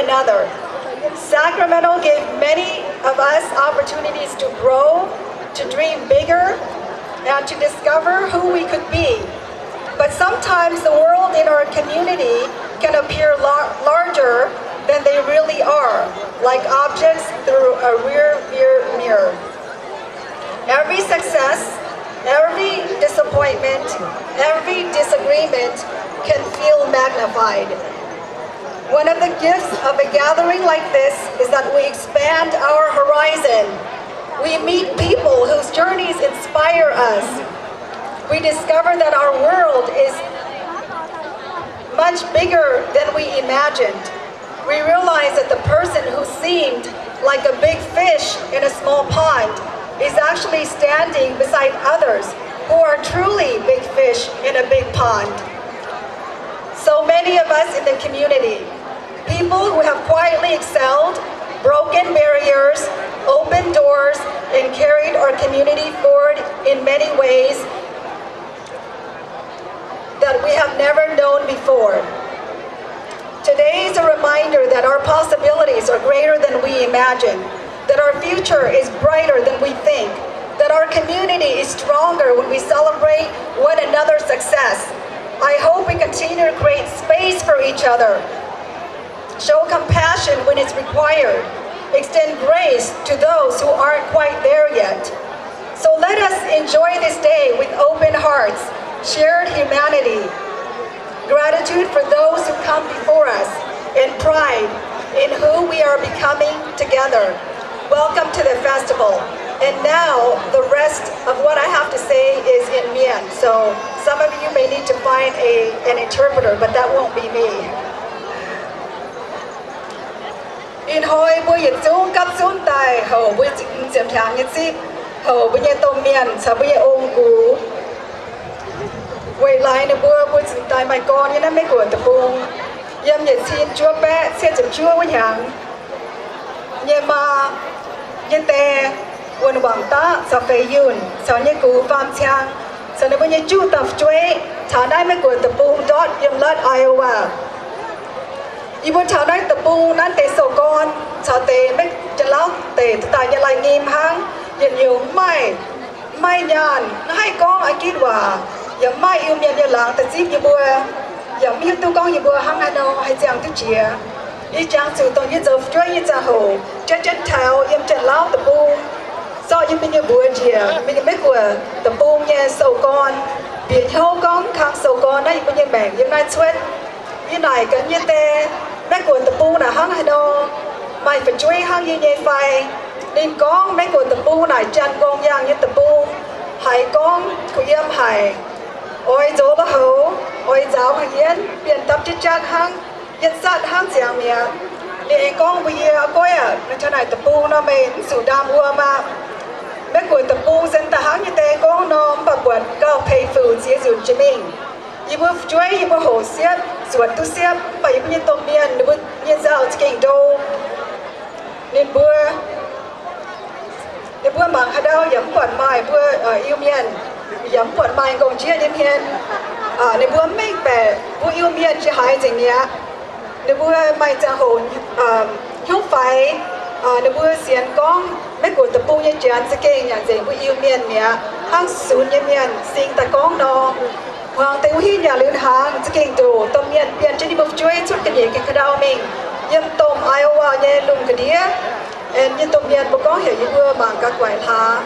another. Sacramento gave many of us opportunities to grow, to dream bigger, and to discover who we could be. But sometimes the world in our community can appear lar- larger than they really are, like objects through a rear view mirror. Every success, every disappointment, every disagreement can feel magnified. One of the gifts of a gathering like this is that we expand our horizon. We meet people whose journeys inspire us. We discover that our world is much bigger than we imagined. We realize that the person who seemed like a big fish in a small pond is actually standing beside others who are truly big fish in a big pond. So many of us in the community, people who have quietly excelled, broken barriers, opened doors, and carried our community forward in many ways that we have never known before. Today is a reminder that our possibilities are greater than we imagine, that our future is brighter than we think, that our community is stronger when we celebrate one another's success. I hope we continue to create space for each other, show compassion when it's required, extend grace to those who aren't quite there yet. So let us enjoy this day with open hearts, shared humanity, gratitude for those who come before us, and pride in who we are becoming together. Welcome to the festival. And now, the rest of what I have to say is in Mien. So some of you may need to find a, an interpreter, but that won't be me. Ih hnoi mbuo yietc zungv gapv zunv daaih houc mbuo ziepc hnyangx nyei zipv, houc mbuo nyei domh mienh caux mbuo nyei ong-gux, weic laaix ninh mbuo, mbuo cingx daaih maaih gorn nyei naaiv Meiv Guoqv deic-bung. Yiem yietc cin juov baeqv cietv ziepc juov wuov hnyangx, nyei maa, nyei die, Wuonh Wangc Daqv caux Feix Yunh caux nyei gux, Faam Ciang, caux ninh mbuo nyei juqv dauh fu'jueiv taux naaiv Meiv Guoqv deic-bung ndortv yiem Lud, Iowa. Yie mbuo taux naaiv deic-bung nanv deix sou-gorn caux deix Janx-Lauv deic-bung daaih nyei lai-nyim hnangv. Yietc nyungc mv maaih, mv maaih nyaanh, mv haih gorngv Aa^gitv waac, yaac mv maaih Iu-Mienh nyei laangz daaih zipv yie mbuo, yaac mv hiuv duqv gorngv yie mbuo hnangv haaix nor haih ziangh duqv jiex. Yie jangx zuqc dongh yie zoux fu'jueiv nyei ziangh hoc, janx-janx taux yiem Janx-Lauv deic-bung, zorqv yie mbuo nyei mbuox njiec mingh Meiv Guoqv deic-bung nyei sou-gorn, bieqc hnyouv gorngv kang sou-gorn naaiv yie mbuo nyei maengc yiem naaiv cuotv. Yie naaic gaax nyei die, Meiv Guoqv deic-bung naaic hnangv haaix nor, maaih fu'jueiv hnangv yie nyei fai? Ninh gorngv Meiv Guoqv deic-bung naaic Janx-Ngongh Yaangh nyei deic-bung, haiz gorngv kuh yiem haic, oix nzox la'houx, oix nzaaux haaix yienv, bienh dapv jienv jatv hnangv, yietv zatv hnangv ziangx mi'aqv. Ninh aengx gorngv mbuox yie, Aa guoqv aac, meih taux naaic deic-bung nor meih mv zuqc ndaam wuom aqv. Meiv Guoqv deic-bung se daaih hnangv nyei die gorngv nor, mv baac buatc gauh peix fuc ziex nzunc jiex mingh. Yie mbuo fu'jueiv yie mbuo hoqc siepv, zuotc duqv siepv, mv baac yie mbuo nyei domh mienh ninh mbuo nyei nzauh za'gengh ndo. Ninh mbuo, ninh mbuo mangc haaix ndau yaac mv buatc maaih mbuo Iu-Mienh, yaac mv buatc maaih m'nqorngv-jieqv nyei hmien. Ninh mbuo mv mengh baeqc mbuo Iu-Mienh jiex haaix nzengc mi'aqv. Ninh mbuo maaih ziangh hoc hnyouv faix, ninh mbuo sienx gorngv Meiv Guoqv deic-bung nyei Janx za'gengh nyanc nzengc mbuo Iu-Mienh mi'aqv, hnangv sunx nyei mienh sing daaih gorngv nor. Muangx deix wuov hingv yaac liuz hnaangx za'gengh ndoqc domh mienh bienh jienv ninh mbuo fu'jueiv cuotv ga'nyiec ga'ndau mingh yiem domh Iowa nyei lungh ga'ndiev. Aengx nyei domh mienh mbuo gorngv heuc yie mbuo mangc gaax guaic hlaax,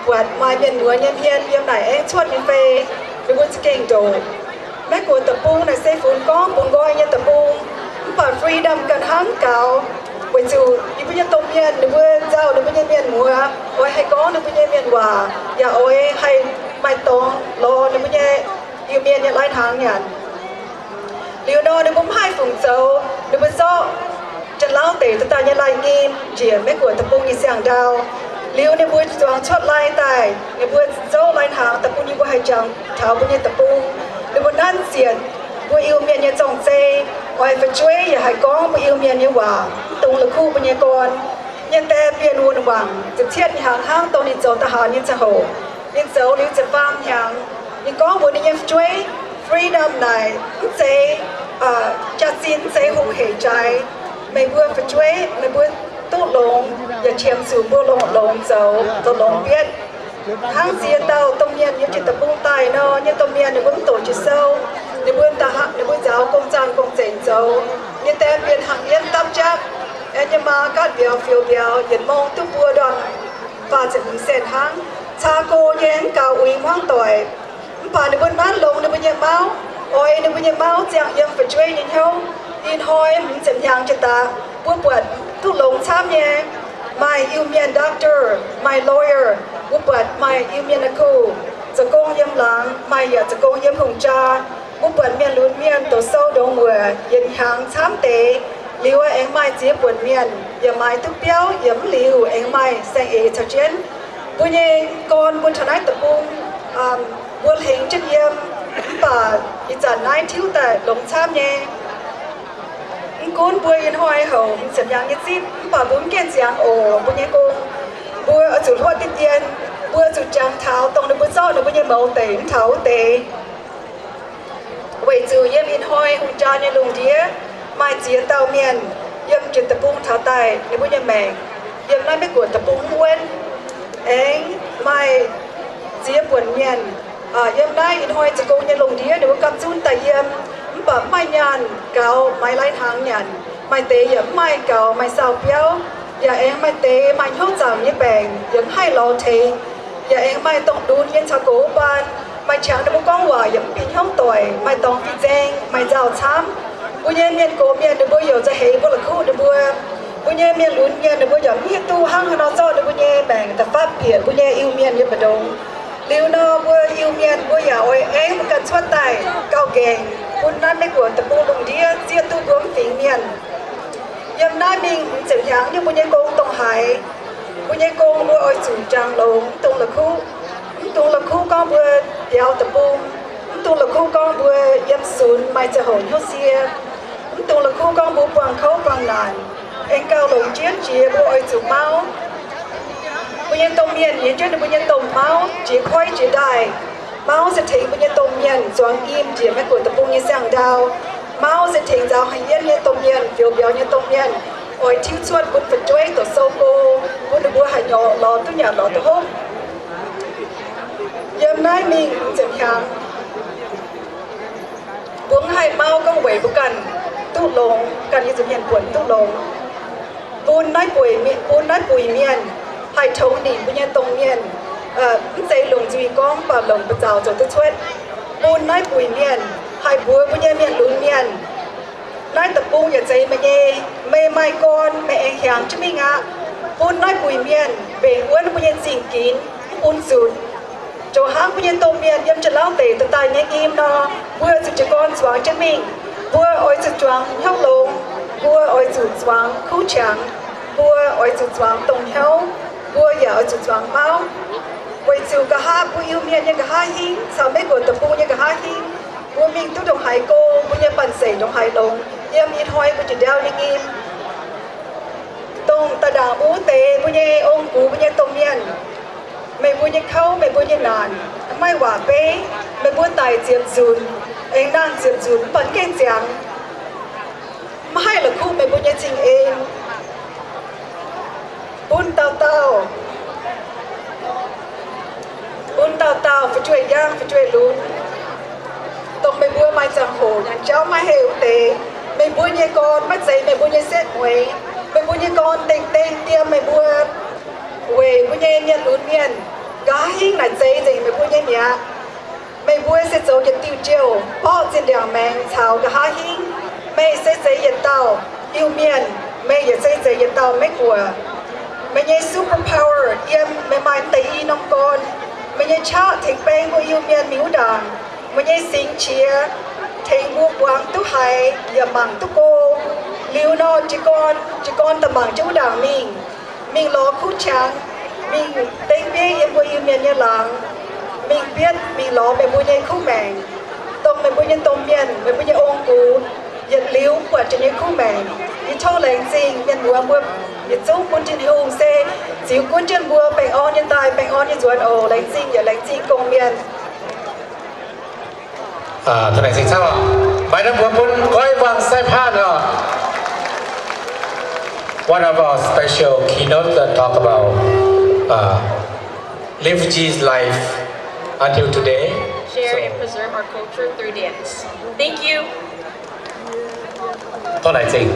buatc maaih mienh muoz nyei hmien yiem naaic aengx cuotv nyei fei. Ninh mbuo za'gengh ndoqc. Maiv guoqv deic-bung naaic se funx gorngv bungx nqoi nyei deic-bung, mv baac freedom ganh hnangv gaux, weic zuqc yie mbuo nyei domh mienh ninh mbuo nzauh ninh mbuo nyei mienh muoz, oix haih gorngv ninh mbuo nyei mienh waac, yaac oix haih maaih dorngx lorz ninh mbuo nyei Iu-Mienh nyei lai-hnaangx nyanc. Liuz nor ninh mbuo mv haih fungc zoux, ninh mbuo zorqv Janx-Lauv deic-bung daaih nyei lai-nyim njiec Maiv guoqv deic-bung nyei siang-ndau. Liuz ninh mbuo zuangx cuotv lai daaih, ninh mbuo zouv lai-hnaangx daaih bun yie mbuo haih jangx taux mbuo nyei deic-bung. Ninh mbuo nanv zienc mbuo Iu-Mienh nyei zorng-zei, oix fu'jueiv yaac haih gorngv mbuo Iu-Mienh nyei waac, mv dungx la'kuqv mbuo nyei gorn. Yie nyei die Bienh Wuonh Wangc ziepc cietv hnyangx hnangv dongh ninh zoux da'haanx nyei ziangh hoc. Ninh zoux liuz ziepc faam hnyangx, ninh gorngv mbuox ninh nyei fu'jueiv, freedom naaic mv zeiz jaax-zinh, mv zeiz hungh hec jaaix. Meih mbuo fu'jueiv, meih mbuo duqv longx, yaac qiemx zuqc mbuo longx, longx zoux, zoux longx bietv. Hnangv ziex dauh domh mienh yiem jiex deic-bung daaih nor, nyei domh mienh ninh mbuo mv doqc jiex sou, ninh mbuo, ninh mbuo nzaaux gong-zaangh gong-zengx zoux. Nyei die mienh hnangv yiem dapv jaqv, aengx nyei maa gaatv mbiauz fioux mbiauz, yietc mong duqv buo ndorn faah ziepc hmz cent hnangv. Caa go nyei, mv gaux uix hmuangv doic. Mv baac ninh mbuo nanv longx ninh mbuo nyei mauv, oix ninh mbuo nyei mauv ziangh yiem fu'jueiv nyei hnyouv. Ih hnoi hmz ziepc hnyangx jiex daaih, mbuo buatc duqv longx camv nyei. Maaih Iu-Mienh doctor, maaih lawyer, mbuo buatc maaih Iu-Mienh naaiv kuv zoux gong yiem laangz, maaih yaac zoux gong yiem hungh jaa. Mbuo buatc mienh lunx mienh doqc sou ndongc wuoc yietc hnyangx camv deix. Liuz aengx maaih ziex buonc mienh yaac maaiz duqv biauv, yaac mv liuz aengx maaih saeng-eix caux jienv. Mbuo nyei gorn mbuo taux naaiv deic-bung, mbuo hlengx jienv yiem, mv baac ih zanc naaiv tiuv daaih longx camv nyei. Mv gunv mbuo ih hnoi houc ziepc hnyangx nyei zipv, mv baac mbuo mv gaengh ziangx oc. Mbuo nyei gong, mbuo oix zuqc hluotv diqv dien, mbuo zuqc jangx taux dongh ninh mbuo zorqv ninh mbuo nyei mouz deic mv taux wuov deix. Weic zuqc yiem ih hnoi hungh jaa nyei lungh ndiev maaih ziex dauh mienh yiem jiex deic-bung taux daaih ninh mbuo nyei maengc yiem naaiv Meiv Guoqv deic-bung mv wuonv. Aengx maaih ziex buonc mienh yiem naaiv ih hnoi zoux gong nyei lungh ndiev ninh mbuo gamh nzunc daaih yiem, mv baac mv maaih nyaanh gaux, maiv maaih lai-hnaangx nyanc. Maaih deix yaac mv maaih gaux, maaih saau biauv, yaac aengx maaih deix maaih hnyouv zaangc nyei baengc yaac mv haih lorz tengx. Yaac aengx maaih dongh lunx nyei caux gox baan, maaih qangx ninh mbuo gorngv waac yaac mv bieqc hnyouv doic, maaih dorngx fih nzaeng, maaih nzauh camv. Mbuo nyei mienh gox mienh ninh mbuo yaac za'heix mbuo la'kuqv ninh mbuo. Mbuo nyei mienh lunx mienh ninh mbuo yaac mv hiuv duqv hnangv haaix nor zorqv ninh mbuo nyei maengc da'faatv bieqc mbuo nyei Iu-Mienh nyei mbu'ndongx. Liuz nor mbuo Iu-Mienh mbuo yaac oix aengx mbuo ganh cuotv daaih gauh nqaengc bun naaiv Meiv Guoqv deic-bung lungh ndiev zieqv duqv mbuo mv fingx mienh. Yiem naaiv mingh hmz ziepc hnyangx nyei mbuo nyei gong dongh haaix, mbuo nyei gong mbuo oix zuqc jangx longx, mv dungx la'kuqv. Mv dungx la'kuqv gorngv mbuo biaux deic-bung. Mv dungx la'kuqv gorngv mbuo yiem sunx maaih ziangh hoc hnyouv sie. Mv dungx la'kuqv gorngv mbuo buangh kouv buangh naanc. Aengx gauh longc jienv jiex mbuo oix zuqc mauv. Mbuo nyei domh mienh yiem jienv ninh mbuo nyei domh mauv jiex koiv jiex ndaaih. Mauv se tengx mbuo nyei domh mienh zuangx im njiec Meiv Guoqv deic-bung nyei siang-ndau. Mauv se tengx nzaaux haaix yienv nyei domh mienh, fioux mbiauz nyei domh mienh, oix tiuv cuotv bun fu'jueiv doqc sou go, bun ninh mbuo haih nyorx lorz duqv nyanc lorz duqv hopv. Yiem naaiv mingh ziepc hnyangx, mbuo mv haih mauv gorngv weic mbuo ganh duqv longx, ganh nyei nza'hmien buonc duqv longx. Bun naaiv buic mienh, bun naaiv buic mienh haih tongx ninh mbuo nyei domh mienh, mv zeiz longc nzuih gorngv, mv baac longc buoz-zaux zoux duqv cuotv. Bun naaiv buic mienh haih mbuox mbuo nyei mienh lunx mienh, naaiv deic-bung yaac zeiz meih nyei, meih maaih gorn meih aengx hiaangx jienv mingh aqv. Bun naaiv buic mienh mbenc wuonv mbuo nyei zingh ginx, mv bun zutc. Zoux hnangv mbuo nyei domh mienh yiem jiex lauv deic daaih daaih nyei im nor, mbuo zuqc jiez gorn zuangx jienv mingh. Mbuo oix zuqc zuangx hnyouv longx, mbuo oix zuqc zuangx kuv qangx, mbuo oix zuqc zuangx dongh hnyouv, mbuo yaac oix zuqc zuangx mauv. Weic zuqc nqa'haav mbuo Iu-Mienh nyei nqa'haav hingv caux Meiv Guoqv deic-bung nyei nqa'haav hingv, mbuo mingh duqv ndongc haaix go, mbuo nyei banh zeic ndongc haaix longx, yiem ih hnoi mbuo njiec ndau nyei nyim. Dongh daaih ndaangc mbuo wuov deix mbuo nyei ong-gux, mbuo nyei domh mienh, meih mbuo nyei kouv, meih mbuo nyei naanc, maiv maaih waac beiv, meih mbuo daic ziepc nzunc, aengx nangh ziepc nzunc mv baac mv gaengh ziangx, mv haih la'kuqv meih mbuo nyei cing-en. Bun dauh dauh, bun dauh dauh fu'jueiv njang fu'jueiv lunx, dongh meih mbuo maaih ziangh hoc nyanc jauv maiv heh wuov deix, meih mbuo nyei gorn maiv zeiz meih mbuo nyei setv mueiz. Meih mbuo nyei gorn dengh dengh diem meih mbuo, weic mbuo nyei mienh lunx mienh nqa'haav hingv naaic zeix nzengc meih mbuo nyei mi'aqv. Meih mbuo se zoux yietc diuh jouh borqv zinh ndaangc maengx caux nqa'haav hingv. Meih se zeix yietc dauh Iu-Mienh, meih yaac se zeix yietc dauh Meiv Guoqv. Meih nyei superpower yiem meih maaih mv deix i norm gorn. Meih nyei qaqv tengx baeng mbuo Iu-Mienh mingh wuov ndaangc. Meih nyei singx qiex tengx mbuo muangx duqv haiz yaac mangc duqv go. Liuz nor, jiez gorn, jiez gorn daaih mangc jienv wuov ndaangc mingh, mingh lorz kuv qangx, mingh dengv bieiv yiem mbuo Iu-Mienh nyei laangz, mingh bietv, mingh lorz meih mbuo nyei kuv maengc. Dongh meih mbuo nyei domh mienh, meih mbuo nyei ong-gux, yietc liuz buatc jiex nyei kuv maengc. Yie tov laengz zingh mienh muoz mbuo yietc zungv bun Tin-Hungh se ziux gunv jienv mbuo baengh orn nyei daaih, baengh orn nyei nzuonx oc. Laengz zingh yaac laengz zingh gong-mienh. Aa, tov laengz zingh camv oc. Maaih naaiv mbuo bun goiv wangh sai-paan oc. One of our special keynote that talk about uh, refugees' life until today. Share and preserve our culture through dance. Thank you. Tov laengz zingh.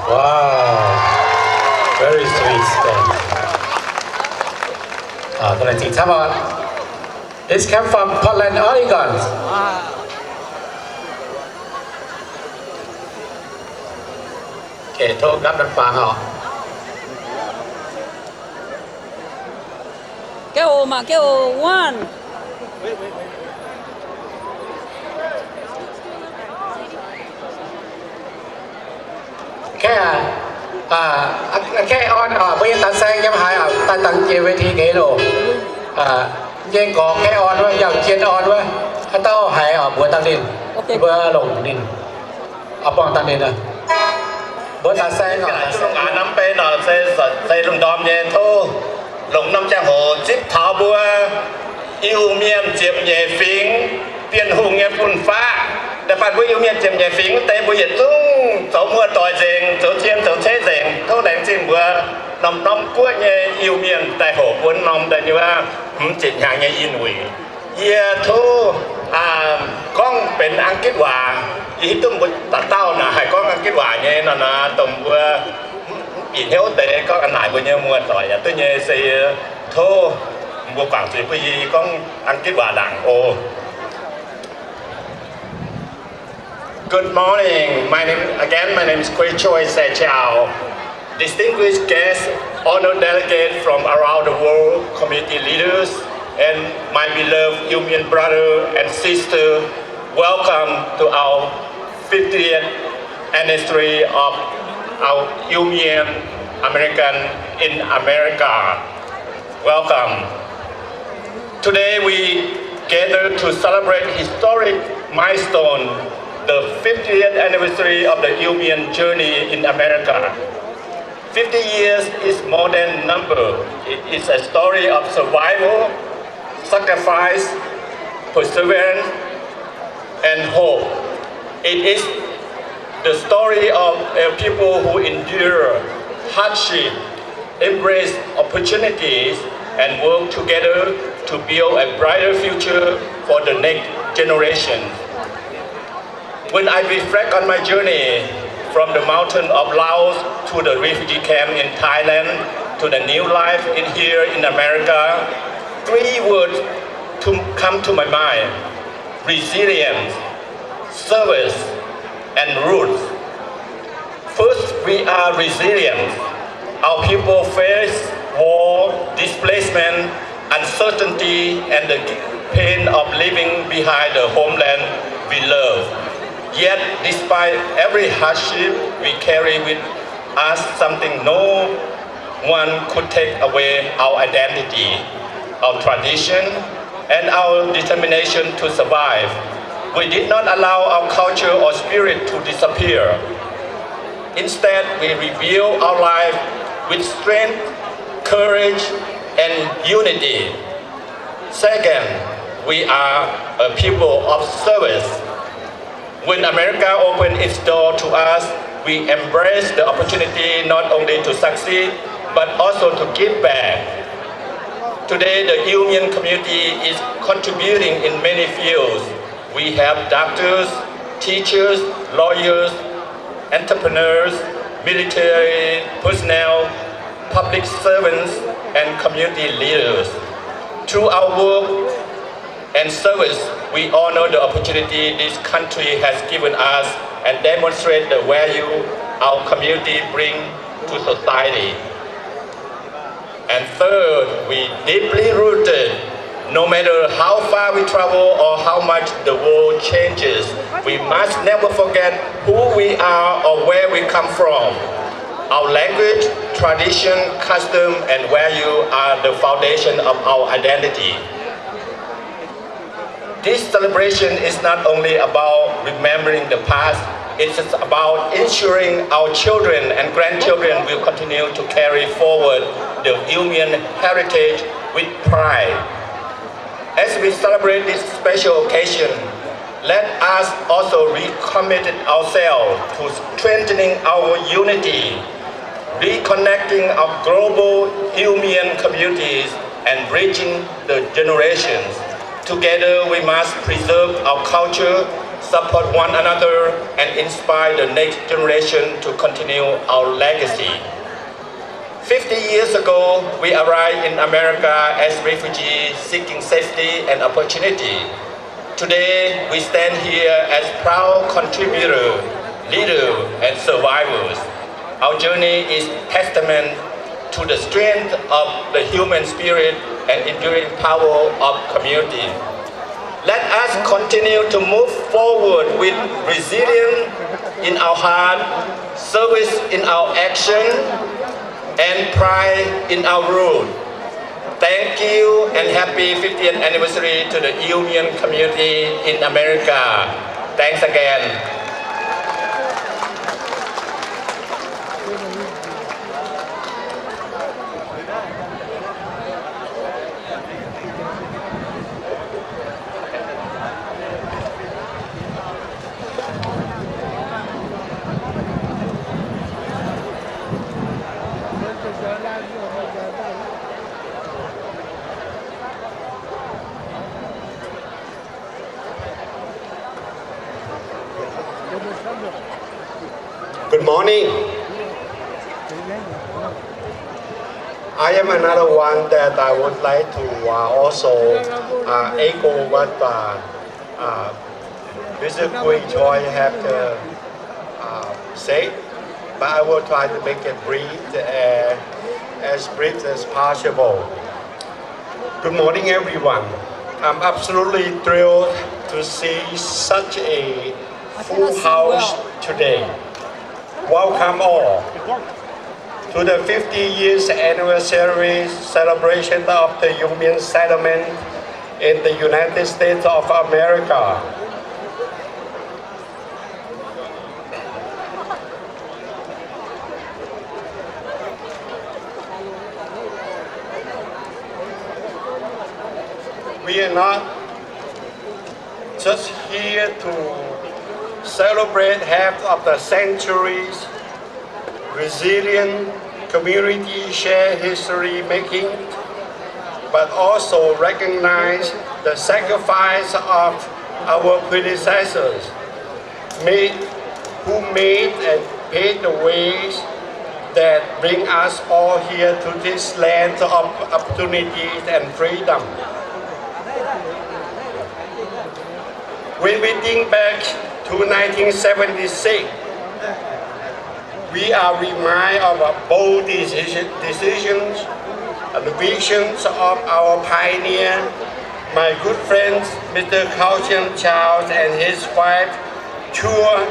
Wow. Very sweet. Thanks. Uh, the next guitar one is come from Portland, Oregon. Tov nqapv nanv faang oc. Gauh oc, mangc gauh oc, one. Kaeqv, kaeqv orn, mbuo nyei daaih saeng yiem haaix, daaih dangx jiex เวที ga'hlen loh. Nyei gorx kaeqv orn wuov, yauh jien orn wuov, haaix dauh haiz mbuox dangh ninh, mbuo longc ninh, buangh dangh ninh. Mbuo daaih saeng oc, daaih saeng. Aav, norm bei nor se, se lungh ndorm nyei tov longc norm ziangh hoc zipv taux mbuo Iu-Mienh ziepc nyeic fingx Bienh Hungh nyei fun-faqv. Da'faanh mbuo Iu-Mienh ziepc nyeic fingx wuov deix mbuo yietc zungv zoux muoz-doic nzengc, zoux cien zoux ceiv nzengc. Tov laengz zingh mbuo norm-norm guoqv nyei Iu-Mienh daaih hoqc mbuo norm daaih nyei wuov hmz ziepc hnyangx nyei Inuit. Yie tov gorngv benx Ang^gitv waac. Yie hiuv duqv mbuo dauh dauh naaic haih gorngv Ang^gitv waac nyei nor, naaic dongh mbuo mv bieqc hnyouv deix gorngv a'naaic mbuo nyei muoz-doic yaac duqv nyei. Se yie tov mbuo guangc zuiz bun yie gorngv Ang^gitv waac ndaangc oc. Good morning. My name, again, my name is Kwe Choi Sae Chow. Distinguished guests, honored delegates from around the world, community leaders, and my beloved Iu-Mien brother and sister, welcome to our fiftieth anniversary of our Iu-Mien American in America. Welcome. Today we gather to celebrate historic milestone, the fiftieth anniversary of the Iu-Mien journey in America. Fifty years is more than number. It is a story of survival, sacrifice, perseverance, and hope. It is the story of a people who endure hardship, embrace opportunities, and work together to build a brighter future for the next generation. When I reflect on my journey from the mountain of Laos to the refugee camp in Thailand to the new life in, here in America, three words to, come to my mind: resilience, service, and roots. First, we are resilient. Our people face war, displacement, uncertainty, and the pain of leaving behind the homeland we love. Yet, despite every hardship, we carry with us something no one could take away: our identity, our tradition, and our determination to survive. We did not allow our culture or spirit to disappear. Instead, we rebuild our life with strength, courage, and unity. Second, we are a people of service. When America opened its door to us, we embraced the opportunity not only to succeed, but also to give back. Today, the Iu Mien community is contributing in many fields. We have doctors, teachers, lawyers, entrepreneurs, military personnel, public servants, and community leaders. Through our work and service, we honor the opportunity this country has given us and demonstrate the value our community bring to society. And third, we deeply rooted. No matter how far we travel or how much the world changes, we must never forget who we are or where we come from. Our language, tradition, custom, and value are the foundation of our identity. This celebration is not only about remembering the past, it is about ensuring our children and grandchildren will continue to carry forward the Iu Mien heritage with pride. As we celebrate this special occasion, let us also recommit ourselves to strengthening our unity, reconnecting our global Iu Mien communities, and bridging the generations. Together, we must preserve our culture, support one another, and inspire the next generation to continue our legacy. Fifty years ago, we arrived in America as refugees seeking safety and opportunity. Today, we stand here as proud contributors, leaders, and survivors. Our journey is testament to the strength of the human spirit and enduring power of community. Let us continue to move forward with resilience in our heart, service in our action, and pride in our roots. Thank you and happy fiftieth anniversary to the Iu Mien community in America. Thanks again. Good morning. I am another one that I would like to, uh, also, uh, echo what, uh, uh, Mister Gui Choi have, uh, uh, said, but I will try to make it brief, uh, as brief as possible. Good morning, everyone. I'm absolutely thrilled to see such a full house today. Welcome all to the fifty years anniversary celebration of the Iu Mien settlement in the United States of America. We are not just here to celebrate half of the century's resilient community shared history making, but also recognize the sacrifice of our predecessors made, who made and paved the ways that bring us all here to this land of opportunities and freedom. When we think back to nineteen seventy-six, we are reminded of a bold decision, decisions and visions of our pioneer, my good friends, Mister Kao Chien Charles and his wife, Chua,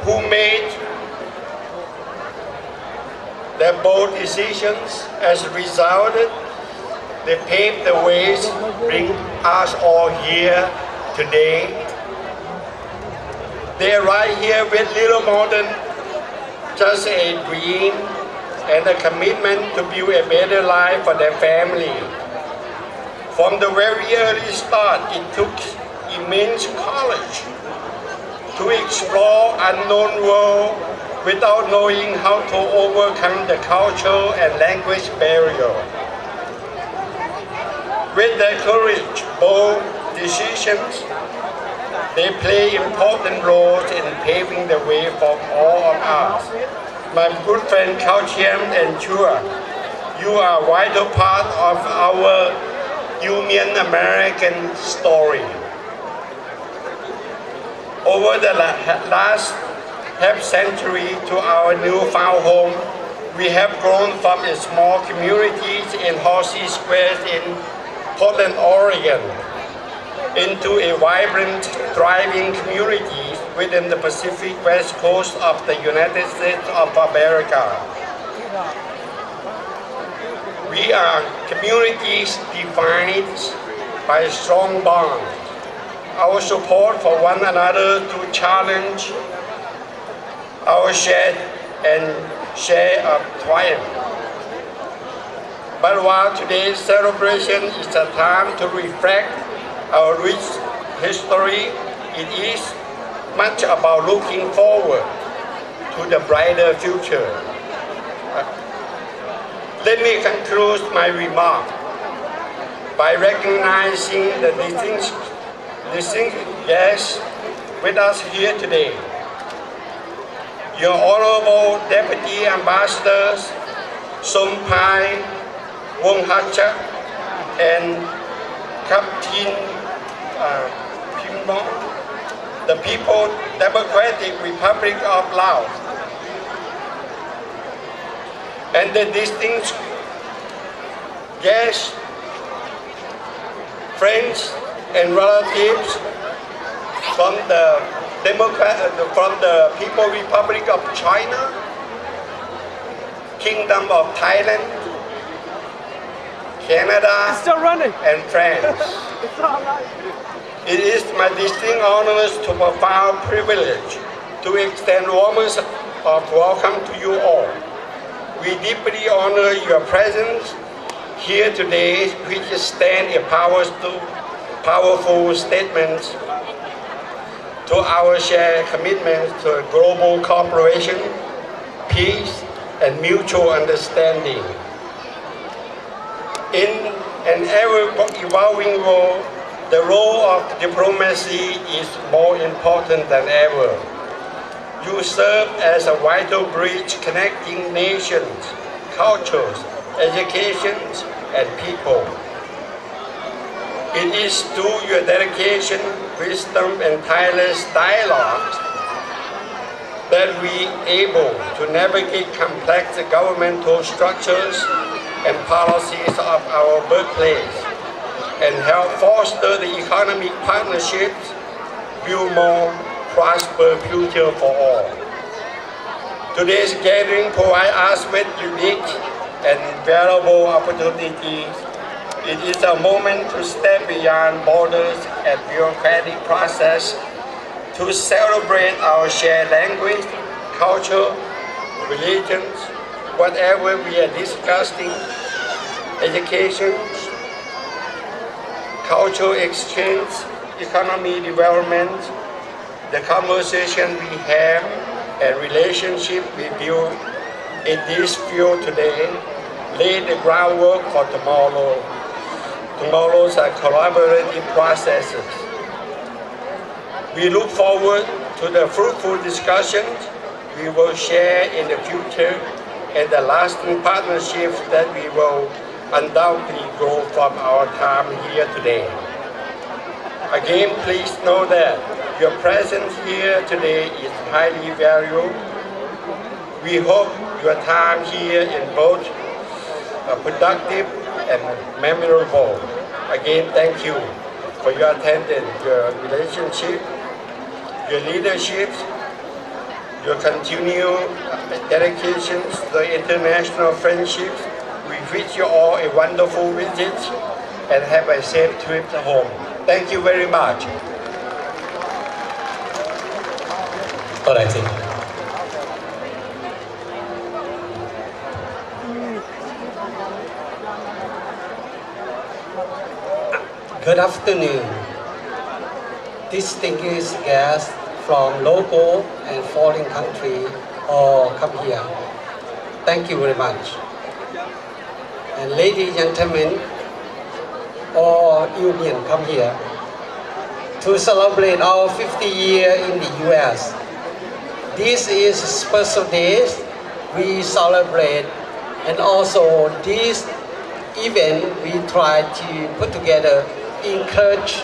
who made their bold decisions. As a result, they paved the ways, bring us all here today. They arrived here with little more than just a dream and a commitment to build a better life for their family. From the very early start, it took immense courage to explore unknown world without knowing how to overcome the cultural and language barrier. With their courage, bold decisions, they play important roles in paving the way for all of us. My good friend Kao Chien and Chua, you are a vital part of our Iu Mien American story. Over the la-, last half century to our newfound home, we have grown from a small community in Halsey Square in Portland, Oregon, into a vibrant, thriving community within the Pacific West Coast of the United States of America. We are communities defined by strong bonds, our support for one another to challenge our share and share of triumph. But while today's celebration is a time to reflect our rich history, it is much about looking forward to the brighter future. Let me conclude my remark by recognizing the distinct, distinct guests with us here today. Your Honorable Deputy Ambassadors, Som Pai, Wong Ha Chak, and Captain, uh, Pim Mong, the People's Democratic Republic of Laos. And the distinguished guests, friends, and relatives from the Democrat, from the People's Republic of China, Kingdom of Thailand, Canada, and France. It is my distinct honor and profound privilege to extend warmest of welcome to you all. We deeply honor your presence here today, which stands a powerful, powerful statement to our shared commitment to global cooperation, peace, and mutual understanding. In an ever-evolving world, the role of diplomacy is more important than ever. You serve as a vital bridge connecting nations, cultures, educations, and people. It is through your dedication, wisdom, and tireless dialogues that we able to navigate complex governmental structures and policies of our birthplace and help foster the economic partnerships build more prosperous future for all. Today's gathering provides us with unique and valuable opportunity. It is a moment to step beyond borders and bureaucratic process to celebrate our shared language, culture, religions, whatever we are discussing, education, cultural exchange, economy development, the conversation we have and relationship we build in this field today lay the groundwork for tomorrow, tomorrow's uh, collaborative processes. We look forward to the fruitful discussions we will share in the future and the lasting partnerships that we will undoubtedly grow from our time here today. Again, please know that your presence here today is highly valued. We hope your time here in both uh, productive and memorable. Again, thank you for your attendance, your relationship, your leadership, your continued dedication to the international friendship. We wish you all a wonderful visit and have a safe trip home. Thank you very much. Good afternoon. Distinguished guests from local and foreign country all come here. Thank you very much. And ladies and gentlemen, all Iu Mien come here to celebrate our fifty year in the U S. This is a special day we celebrate, and also this event we try to put together, encourage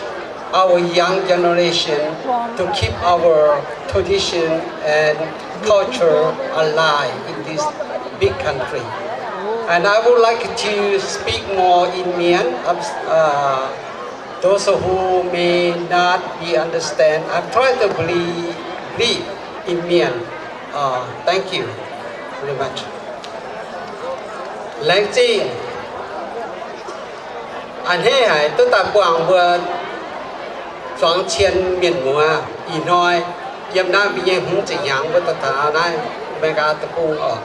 our young generation to keep our tradition and culture alive in this big country. And I would like to speak more in Mien. Uh, those who may not be understand, I try to be brief in Mien. Uh, thank you very much. Laengz zingh. A'hneiv haic duqv daaih buangh mbuo zuangx cien mienh muoz ih hnoi yiem naaiv mbuo nyei hmz ziepc hnyangx mbuo daaih taux naaiv America deic-bung oc.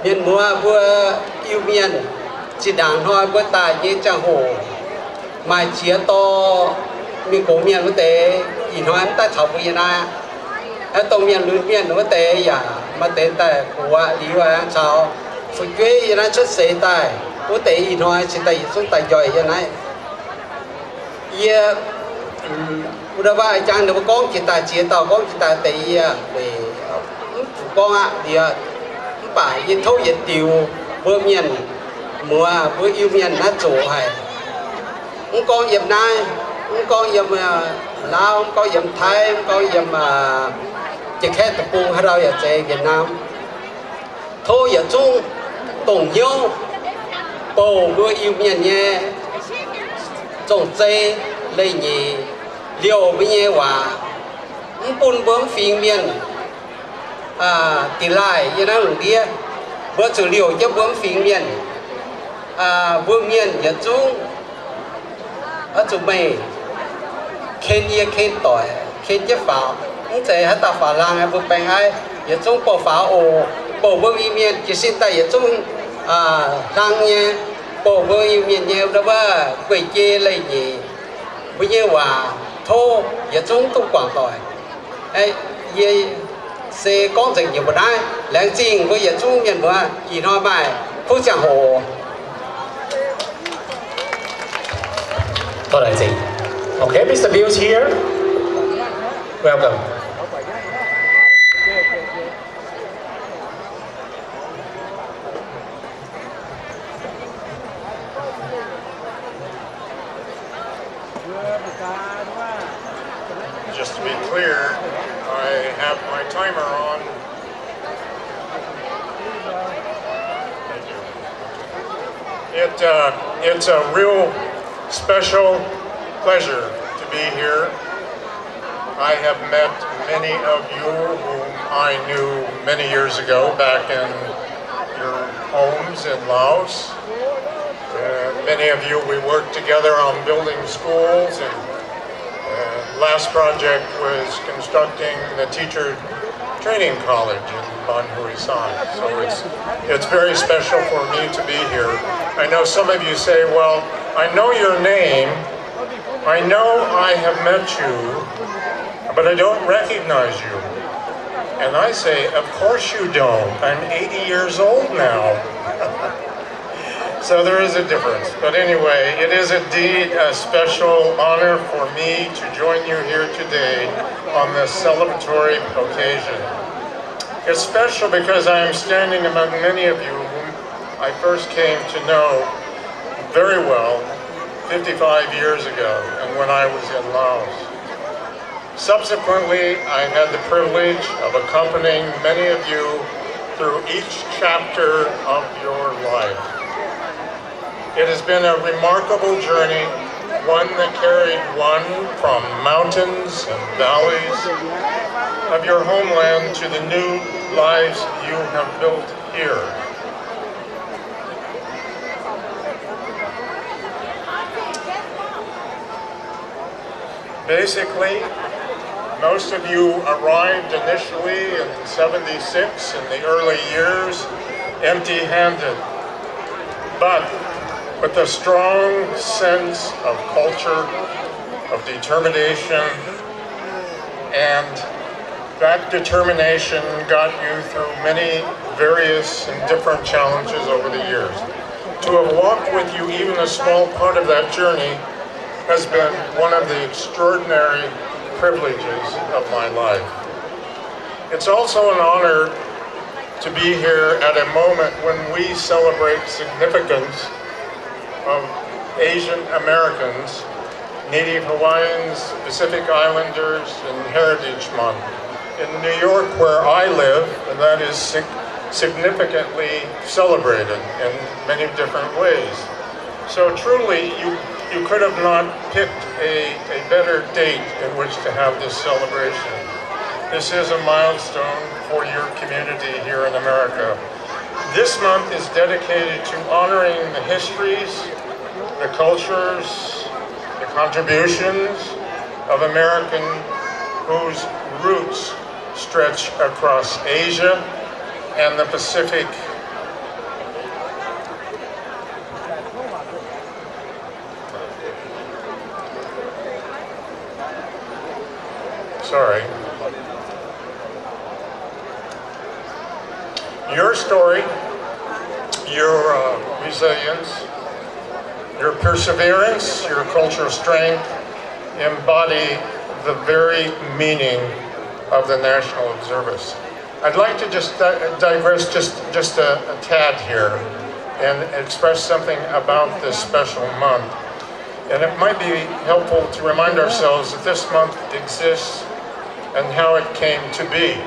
Mienh muoz mbuo Iu-Mienh, zinh ndaangc hnoi mbuo daaih nyei ziangh hoc, maaih ziex dorh mingh gox mienh wuov deix ih hnoi mv daaih caux mbuo yiem naaiv. Aeqv, dongh mienh lunx mienh wuov deix yaac maaih deix daaih gox liuz aengx caux fu'jueiv yiem naaiv cuotv seix daaih wuov deix ih hnoi cingx daaih yietc zungv daaih njoih yiem naaiv. Yie wuov dauh waac jangx ninh mbuo gorngv jiex daaih, ziex dauh gorngv jiex daaih deix yie mv zuqc gorngv aqv liuz, mv baac yie tov yietc diuc mbuo mienh muoz, mbuo Iu-Mienh naaiv zoqc haic. Mv gorngv yiem naaiv, mv gorngv yiem Laauv, mv gorngv yiem Taiv, mv gorngv yiem Janx-Kaeqv deic-bung, haaix ndau yaac zeiz, Việt Nam, tov yietc zungv dongh hnyouv, bouh mbuo Iu-Mienh nyei zong-zei, leiz-nyeic, liouh mbuo nyei waac, mv bun mbuo mv fingx mienh da'laaih yiem naaiv lungh ndiev. Mbuo zuqc liouh jienv mbuo mv fingx mienh. Mbuo mienh yietc zungv oix zuqc meih ken yie ken doic, ken jienv faaux. Mv zeiz haaix dauh faaux hlang mbuo baengh aiv, yietc zungv bouh faaux oc. Bouh mbuo Iu-Mienh jiez sin daaih yietc zungv hlang nyei, bouh mbuo Iu-Mienh nyei wuov guei-jei leiz-nyeic, mbuo nyei waac tov yietc zungv duqv guangc doic. Yie se gorngv nzengc nyei mbuo naaiv. Laengz zingh mbuo yietc zungv mienh muoz, ih hnoi maaih kuv ziangh hoc. Okay, Mister Bill is here. Welcome. Just to be clear, I have my timer on. Thank you. It, uh, it's a real special pleasure to be here. I have met many of you whom I knew many years ago back in your homes in Laos. Uh, many of you, we worked together on building schools, and uh, last project was constructing the teacher training college in Ban Hue San. So it's, it's very special for me to be here. I know some of you say, "Well, I know your name, I know I have met you, but I don't recognize you." And I say, "Of course you don't. I'm eighty years old now." So there is a difference. But anyway, it is indeed a special honor for me to join you here today on this celebratory occasion. It's special because I am standing among many of you whom I first came to know very well fifty-five years ago and when I was in Laos. Subsequently, I had the privilege of accompanying many of you through each chapter of your life. It has been a remarkable journey, one that carried one from mountains and valleys of your homeland to the new lives you have built here. Basically, most of you arrived initially in seventy-six in the early years empty-handed, but with a strong sense of culture, of determination, and that determination got you through many various and different challenges over the years. To have walked with you even a small part of that journey has been one of the extraordinary privileges of my life. It's also an honor to be here at a moment when we celebrate significance of Asian Americans, Native Hawaiians, Pacific Islanders, and Heritage Month in New York, where I live, and that is sig-, significantly celebrated in many different ways. So truly, you, you could have not picked a, a better date in which to have this celebration. This is a milestone for your community here in America. This month is dedicated to honoring the histories, the cultures, the contributions of American whose roots stretch across Asia and the Pacific. Sorry. Your story, your, uh, resilience, your perseverance, your cultural strength embody the very meaning of the National Observance. I'd like to just di-, digress just, just a, a tad here and express something about this special month. And it might be helpful to remind ourselves that this month exists and how it came to be.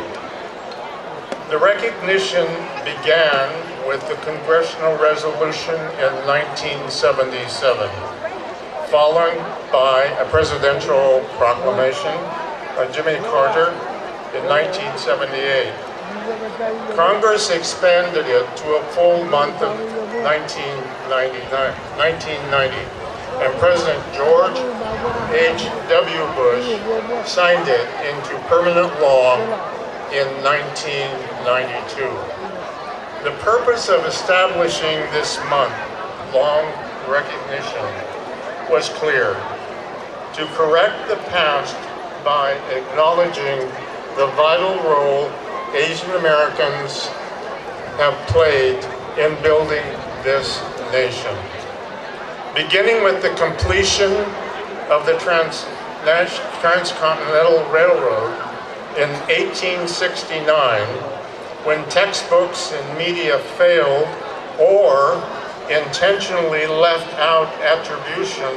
The recognition began with the congressional resolution in nineteen seventy-seven, followed by a presidential proclamation by Jimmy Carter in nineteen seventy-eight. Congress expanded it to a full month of nineteen ninety-nine, nineteen ninety, and President George H W Bush signed it into permanent law in nineteen ninety-two. The purpose of establishing this month-long recognition was clear: to correct the past by acknowledging the vital role Asian Americans have played in building this nation. Beginning with the completion of the Trans-, Transcontinental Railroad in eighteen sixty-nine, when textbooks and media failed or intentionally left out attribution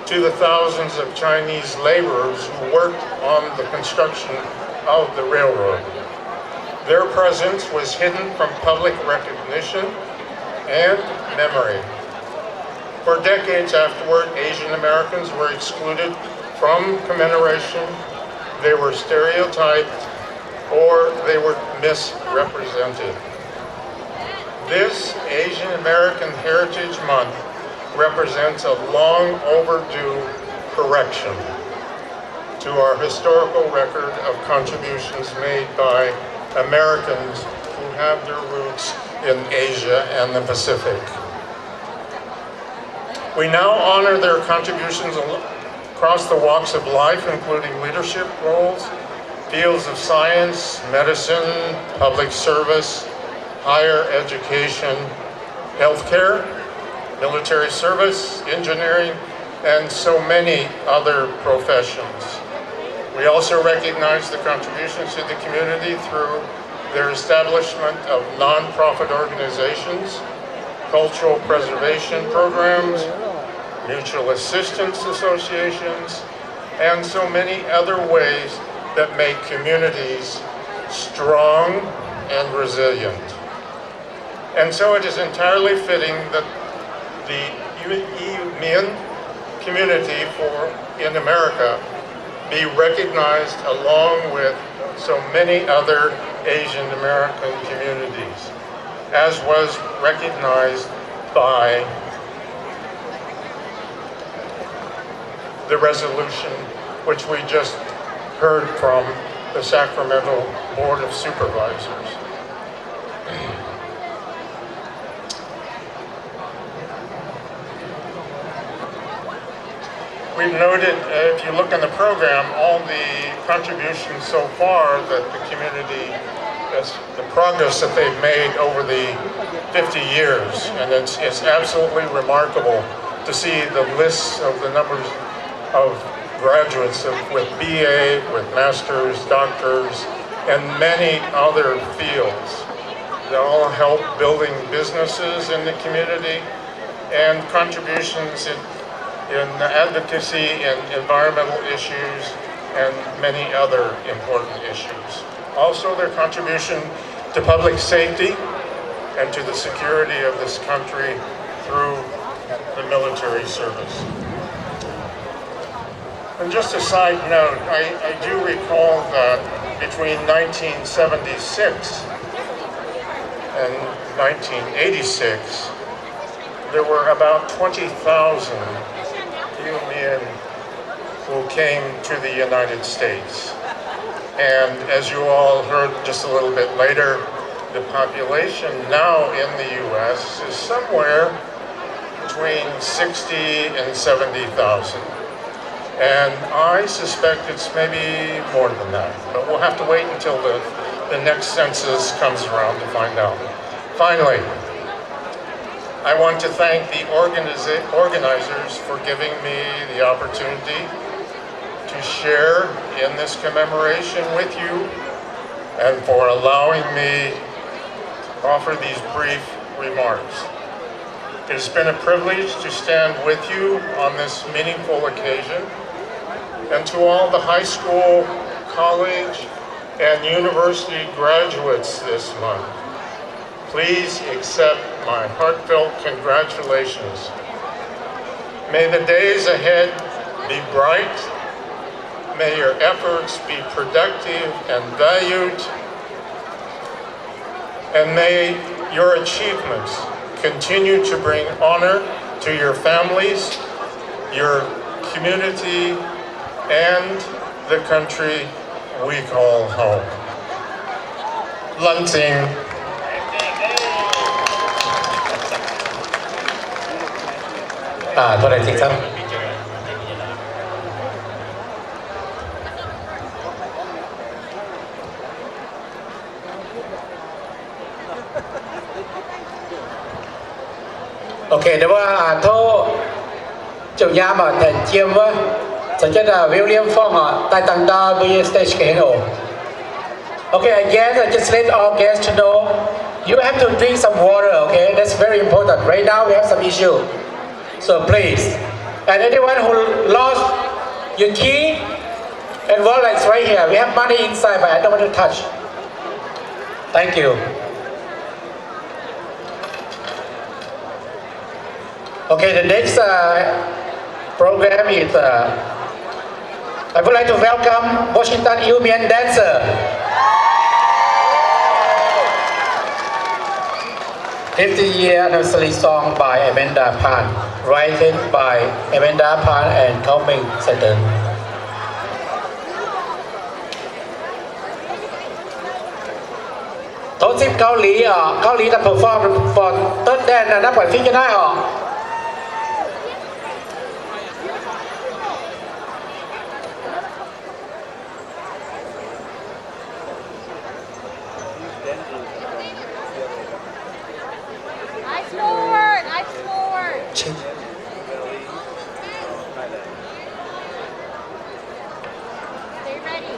to the thousands of Chinese laborers who worked on the construction of the railroad. Their presence was hidden from public recognition and memory. For decades afterward, Asian Americans were excluded from commemoration. They were stereotyped or they were misrepresented. This Asian American Heritage Month represents a long overdue correction to our historical record of contributions made by Americans who have their roots in Asia and the Pacific. We now honor their contributions al-, across the walks of life, including leadership roles, fields of science, medicine, public service, higher education, healthcare, military service, engineering, and so many other professions. We also recognize the contributions to the community through their establishment of non-profit organizations, cultural preservation programs, mutual assistance associations, and so many other ways that make communities strong and resilient. And so it is entirely fitting that the Iu-, Iu Mien community for, in America be recognized along with so many other Asian American communities, as was recognized by the resolution which we just heard from the Sacramento Board of Supervisors. We've noted, uh, if you look in the program, all the contributions so far that the community has, the progress that they've made over the fifty years, and it's, it's absolutely remarkable to see the lists of the numbers of graduates of, with B A, with masters, doctors, and many other fields that all help building businesses in the community and contributions in, in advocacy and environmental issues and many other important issues. Also, their contribution to public safety and to the security of this country through the military service. And just a side note, I, I do recall that between nineteen seventy-six and nineteen eighty-six, there were about twenty thousand Iu Mien who came to the United States. And as you all heard just a little bit later, the population now in the U S is somewhere between sixty and seventy thousand. And I suspect it's maybe more than that, but we'll have to wait until the, the next census comes around to find out. Finally, I want to thank the organiza-, organizers for giving me the opportunity to share in this commemoration with you and for allowing me to offer these brief remarks. It has been a privilege to stand with you on this meaningful occasion, and to all the high school, college, and university graduates this month, Please accept my heartfelt congratulations. May the days ahead be bright. May your efforts be productive and valued. And may your achievements continue to bring honor to your families, your community, and the country we call home. Laengz zingh. Ok, tov ziouc nyaam tengx jiem wuov, caux jienv William Fong daaih dangh ndau mbuo nyei stage ga'hlen oc. Okay, again, I just let all guests to know you have to drink some water, okay? That's very important. Right now we have some issue. So please. And anyone who lost your key and wallets right here, we have money inside, but I don't want to touch. Thank you. Okay, the next uh, program is uh, I would like to welcome Washington Iu Mien dancer. Fifty year anniversary song by Amanda Phan, written by Amanda Phan and Cao Ming Satan. Tov zipv Gauh Liz oc, Gauh Liz daaih perform for third dance naaiv, buatc fiev jienv naaiv oc. Eyes forward, eyes forward. Stay ready.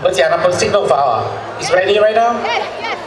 What's the number signal for? It's ready right now?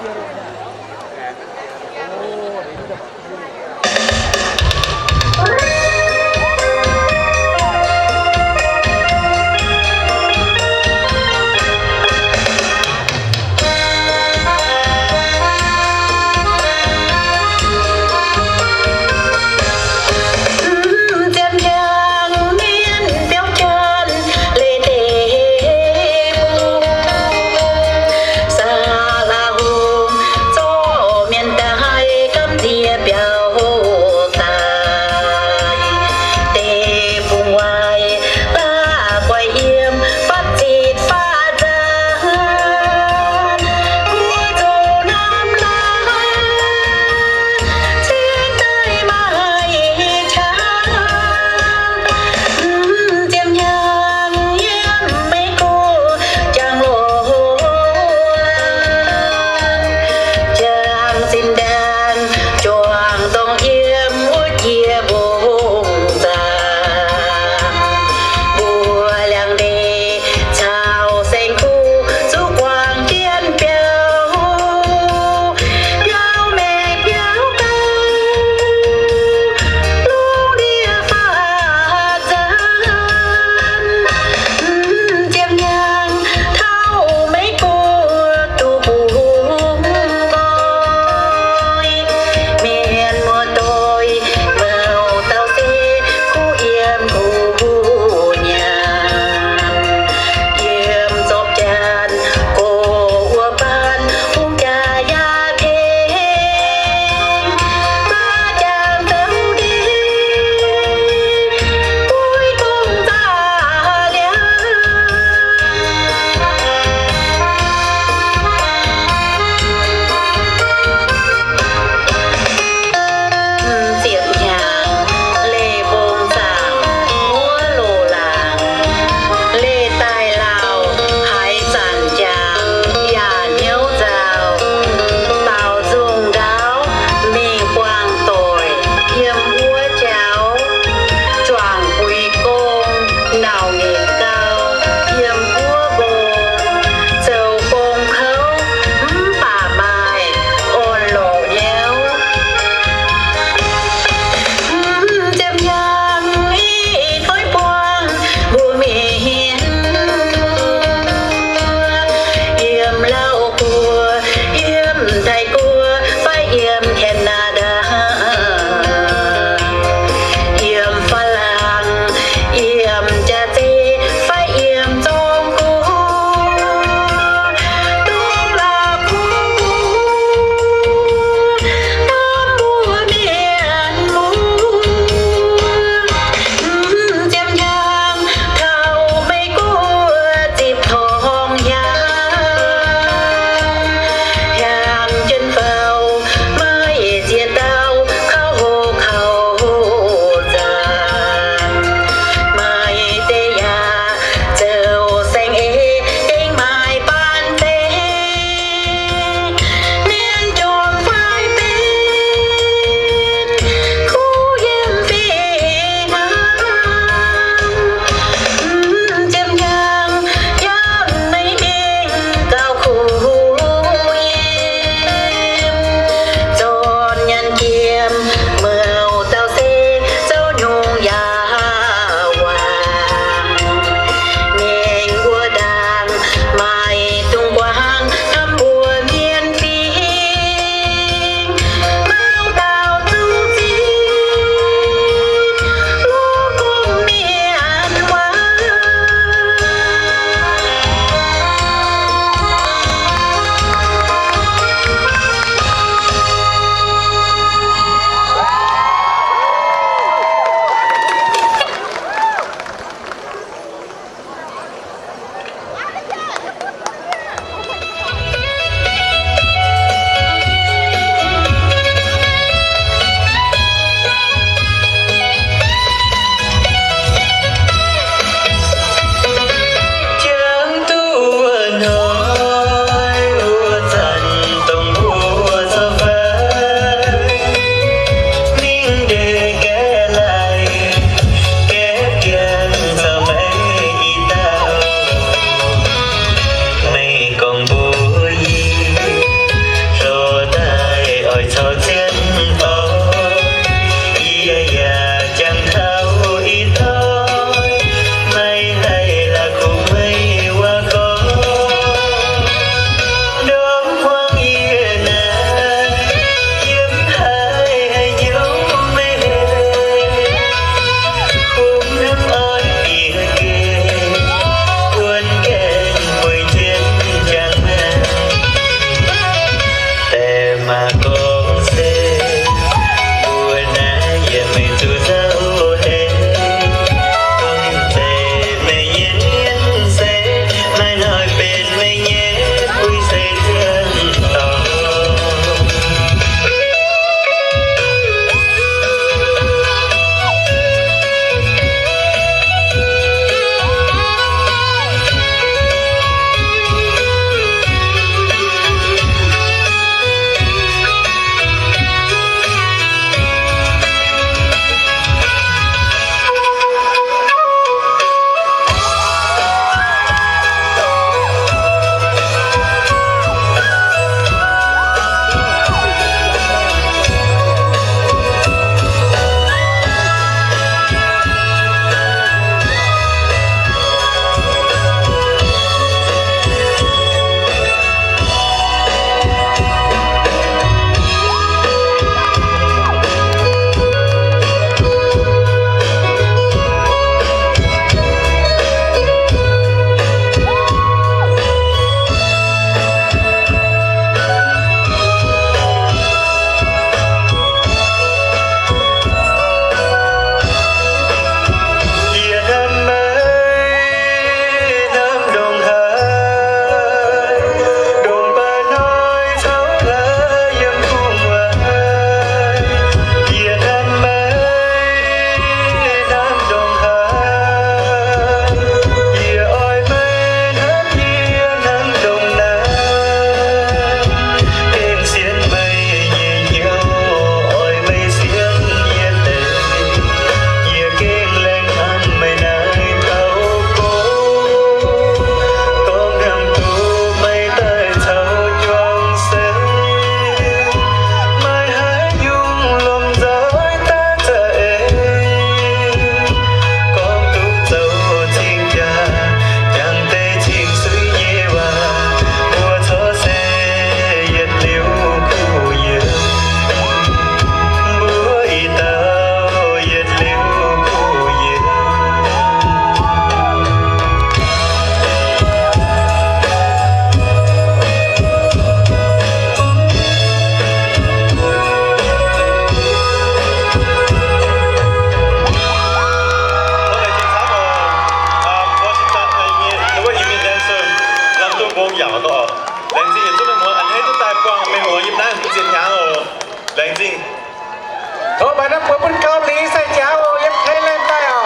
น้ำหัวบนเกาหลีใส่จ๋าโอยังใช้เล่นได้อ่ะ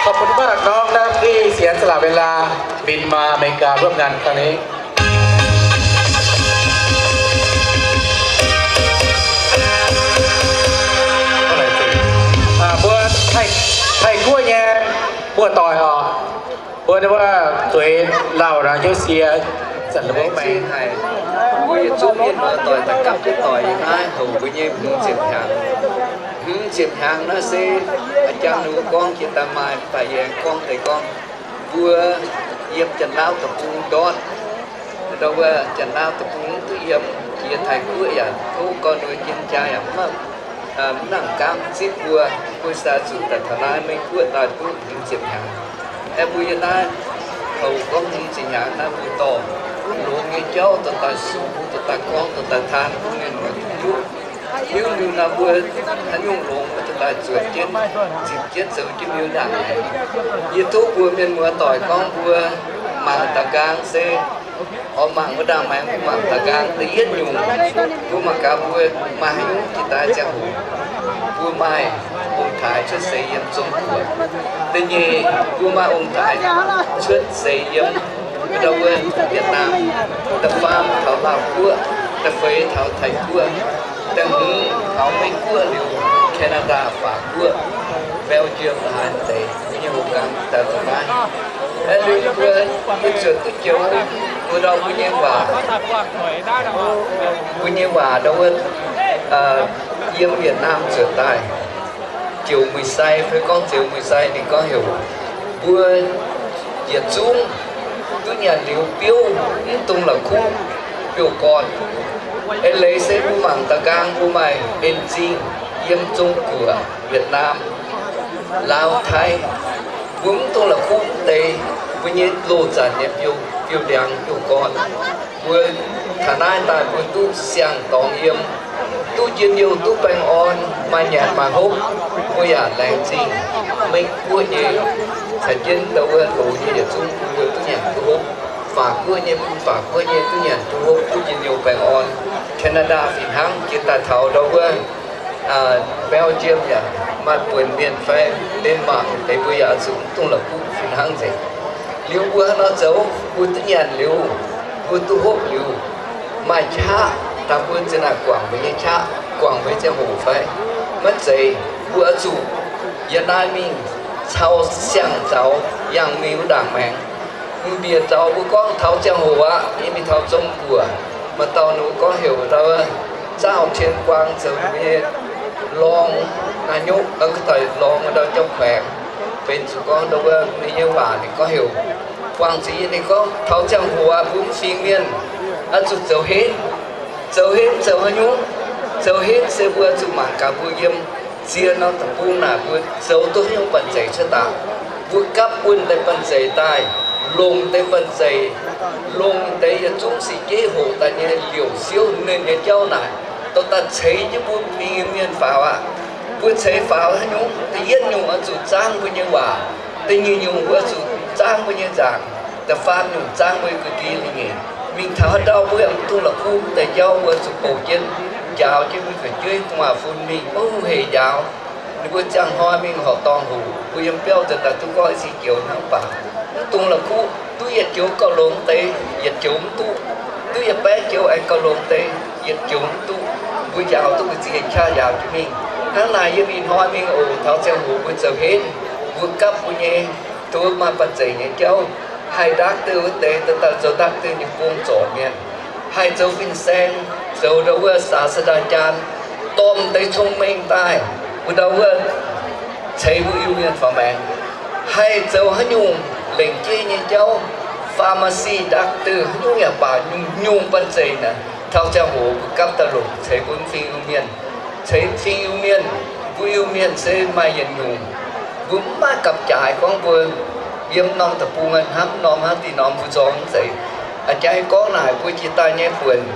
ขอบคุณมากน้องนะที่เสียสละเวลาบินมาอเมริการ่วมงานครั้งนี้ Mbuo Taiv, Taiv guoqv nyei buoz doic oc. Mbuo wuov zueiz lauh nor hnyouv sie, zanc mbuo maiv haih, mbuo yietc zungv mienh muoz-doic daaih gapv jienv doic yiem naaiv houc mbuo nyei hmz ziepc hnyangx. Hmz ziepc hnyangx naaiv se a'jang ninh mbuo gorngv jiex daaih maaih da'yietv gorngv deix gorngv, mbuo yiem Janx-Laauv deic-bung ndortv, ndortv wuov Janx-Laauv deic-bung mv duqv yiem, jiex Taiv guoqv yaac tov gorn-nduei jien jaa yaac mv, mv nangc gaamv zipv mbuo, mbuo sai zuqc daaih taux naaiv Meiv guoqv daaih duqv hmz ziepc hnyangx. Aeqv, mbuo yiem naaiv houc gorngv hmz ziepc hnyangx naaiv mbuo dorh longx nyei jauv dorh daaih sux, dorh daaih gorngv, dorh daaih taan bun mienh muoz duqv. Hiuv liuz naaiv mbuo haaix nyungc longx mbuo dorh daaih zuotc jienv, zipc jienv zoux jienv miuc ndaangc. Yie tov mbuo mienh muoz-doic gorngv mbuo mangc daaux nqaang se oix mangc wuov ndaangc maengx, mbuo mangc daaux nqaang da'yietv nyungc, mbuo mangc gaax mbuo maaih haaix nyungc jiex daaih ziangh hoc mbuo maaih ong-taaix cuotv seix yiem Zong-Guoqv. Da'nyeic, mbuo maaih ong-taaix cuotv seix yiem ndau wuov Yietc-Naamh, da'faam taux Laauh guoqv, da'feix taux Taiv guoqv, da'hmz taux Meiv guoqv liuz, Canada, Faac guoqv, Belgium, haaix deix mbuo nyei houx gangx daaih dongh naaiv. Aeqv, liuz mbuo, mbuo zuotc duqv joux mbuo ndau mbuo nyei waac, mbuo nyei waac ndau wuov, yiem Yietc-Naamh zuotc daaih, Ziouc Muic Sai fai gorngv Ziouc Muic Sai ninh gorngv heuc mbuo yietc zungv duqv nyanc liuz biouv mv dungx la'kuqv biouv-gorn. Eix leiz se mbuo mangc daaux nqaang mbuo maaih en-zingh yiem Zong-Guoqv, Yietc-Naamh, Laauv, Taiv, mbuo mv dungx la'kuqv mv deix mbuo nyei loz-zanc nyei biouv, biouv-ndiangx biouv-gorn. Mbuo taux naaiv daaih mbuo duqv siang-dorngx yiem, duqv njien-youh duqv baengh orn, maaih nyanc maaih hopv, mbuo yaac laengz zingh Meiv guoqv nyei caux jienv ndau wuov loz nyei yietc zungv bun mbuo duqv nyanc duqv hopv. Faac guoqv nyei bun Faac guoqv nyei duqv nyanc duqv hopv duqv njien-youh baengh orn. Canada fih hnangv jiex daaih taux ndau wuov Belgium yaac maaih buonc mienh fai Denmark deix mbuo yaac zuqc mv dungx la'kuqv fih hnangv nzengc. Liuz mbuo hnangv nor zoux, mbuo duqv nyanc liuz, mbuo duqv hopv liuz, maaih qaqv daaih mbuo za'naaic guangc mbuo nyei qaqv, guangc mbuo nyei ziangh hoc fai? Maiv zeiz. Mbuo oix zuqc yiem naaiv mingh cau siang-zaux yangh mingh wuov ndaangc maengx. Mv bieqc zaux mbuo gorngv taux ziangh hoc aqv, yie mingh taux Zong-Guoqv, maaih dauh ninh mbuo gorngv heuc ndau wuov Zaauh Tien Guaang zoux ninh mbuo nyei lorng, naaiv nyungc, lorng ndau jauv-kuaengx, benx zuqc gorngv ndau wuov ninh nyei waac ninh gorngv heuc, buangh zuqc yie ninh gorngv taux ziangh hoc aqv, mbuo mv fingx mienh oix zuqc zoux henv. Zoux henv zoux haaix nyungc? Zoux henv se mbuo zuqc mangc gaax mbuo yiem ziex norm deic-bung naaic mbuo zoux duqv haaix nyungc banh zeic cuotv daaih. Mbuo gapv wuonh deix banh zeic daaih, longc deix banh zeic, longc deix yietc zungv sic jeiv hoqc daaih nyei liouc siouv nernh nyei jauv naaic, dorh daaih ceix jienv mbuo fingx Iu-Mienh faaux aqv. Mbuo ceix faaux haaix nyungc? Da'yietv nyungc oix zuqc zaangv mbuo nyei waac. Da'nyeic nyungc mbuo zuqc zaangv mbuo nyei nzaangc. Da'faam nyungc zaangv mbuo nyei ga'ndiev lingh nyeic. Mingh taux haaix ndau mbuo yaac mv dungx la'kuqv mv deix jauv, mbuo zuqc bouh jienv, njaaux jienv mbuo fu'jueiv gu'nguaaz-fun mingh maiv hungh heic njaaux. Ninh mbuo ziangh hnoi mingh horqc dorngh hoc, mbuo yiem biauv nzuonx daaih duqv gorngv i cin joux hnangv baac mv dungx la'kuqv. Duqv yietc joux gauh longx deix, yietc joux mv duqv. Duqv yietc baeqv joux aengx gauh longx deix, yietc joux mv duqv. Mbuo njaaux duqv mbu'ziex qaqv njaaux jienv mingh. Hnangv naaic yiem ih hnoi mingh oc, taux ziangh hoc mbuo zoux henv, mbuo gapv mbuo nyei, tov maaih banh zeic nyei jauv. Haih doctor wuov deix daaih zoux doctor nyei gong zorc mienh. Haih zoux fin-saeng, zoux ndau wuov ศาสตราจารย์, dorh deix cong-mengh daaih, mbuo ndau wuov ceix mbuo Iu-Mienh faaux maengx. Haih zoux haaix nyungc lengc jeiv nyei jauv, pharmacy, doctor, haaix nyungc yaac baac, nyungc-nyungc banh zeic naaic, taux ziangh hoc mbuo gapv daaih longc ceix mbuo mv fingx Iu-Mienh. Ceix mv fingx Iu-Mienh, mbuo Iu-Mienh se maaih yietc nyungc. Mbuo mv maaih gapv jaaix gorngv mbuo yiem norm deic-bung hnamv norm hnangv dih norm mbuo zorng mv zeiz. A'jang gorngv naaic mbuo jiex daaih nyei buonc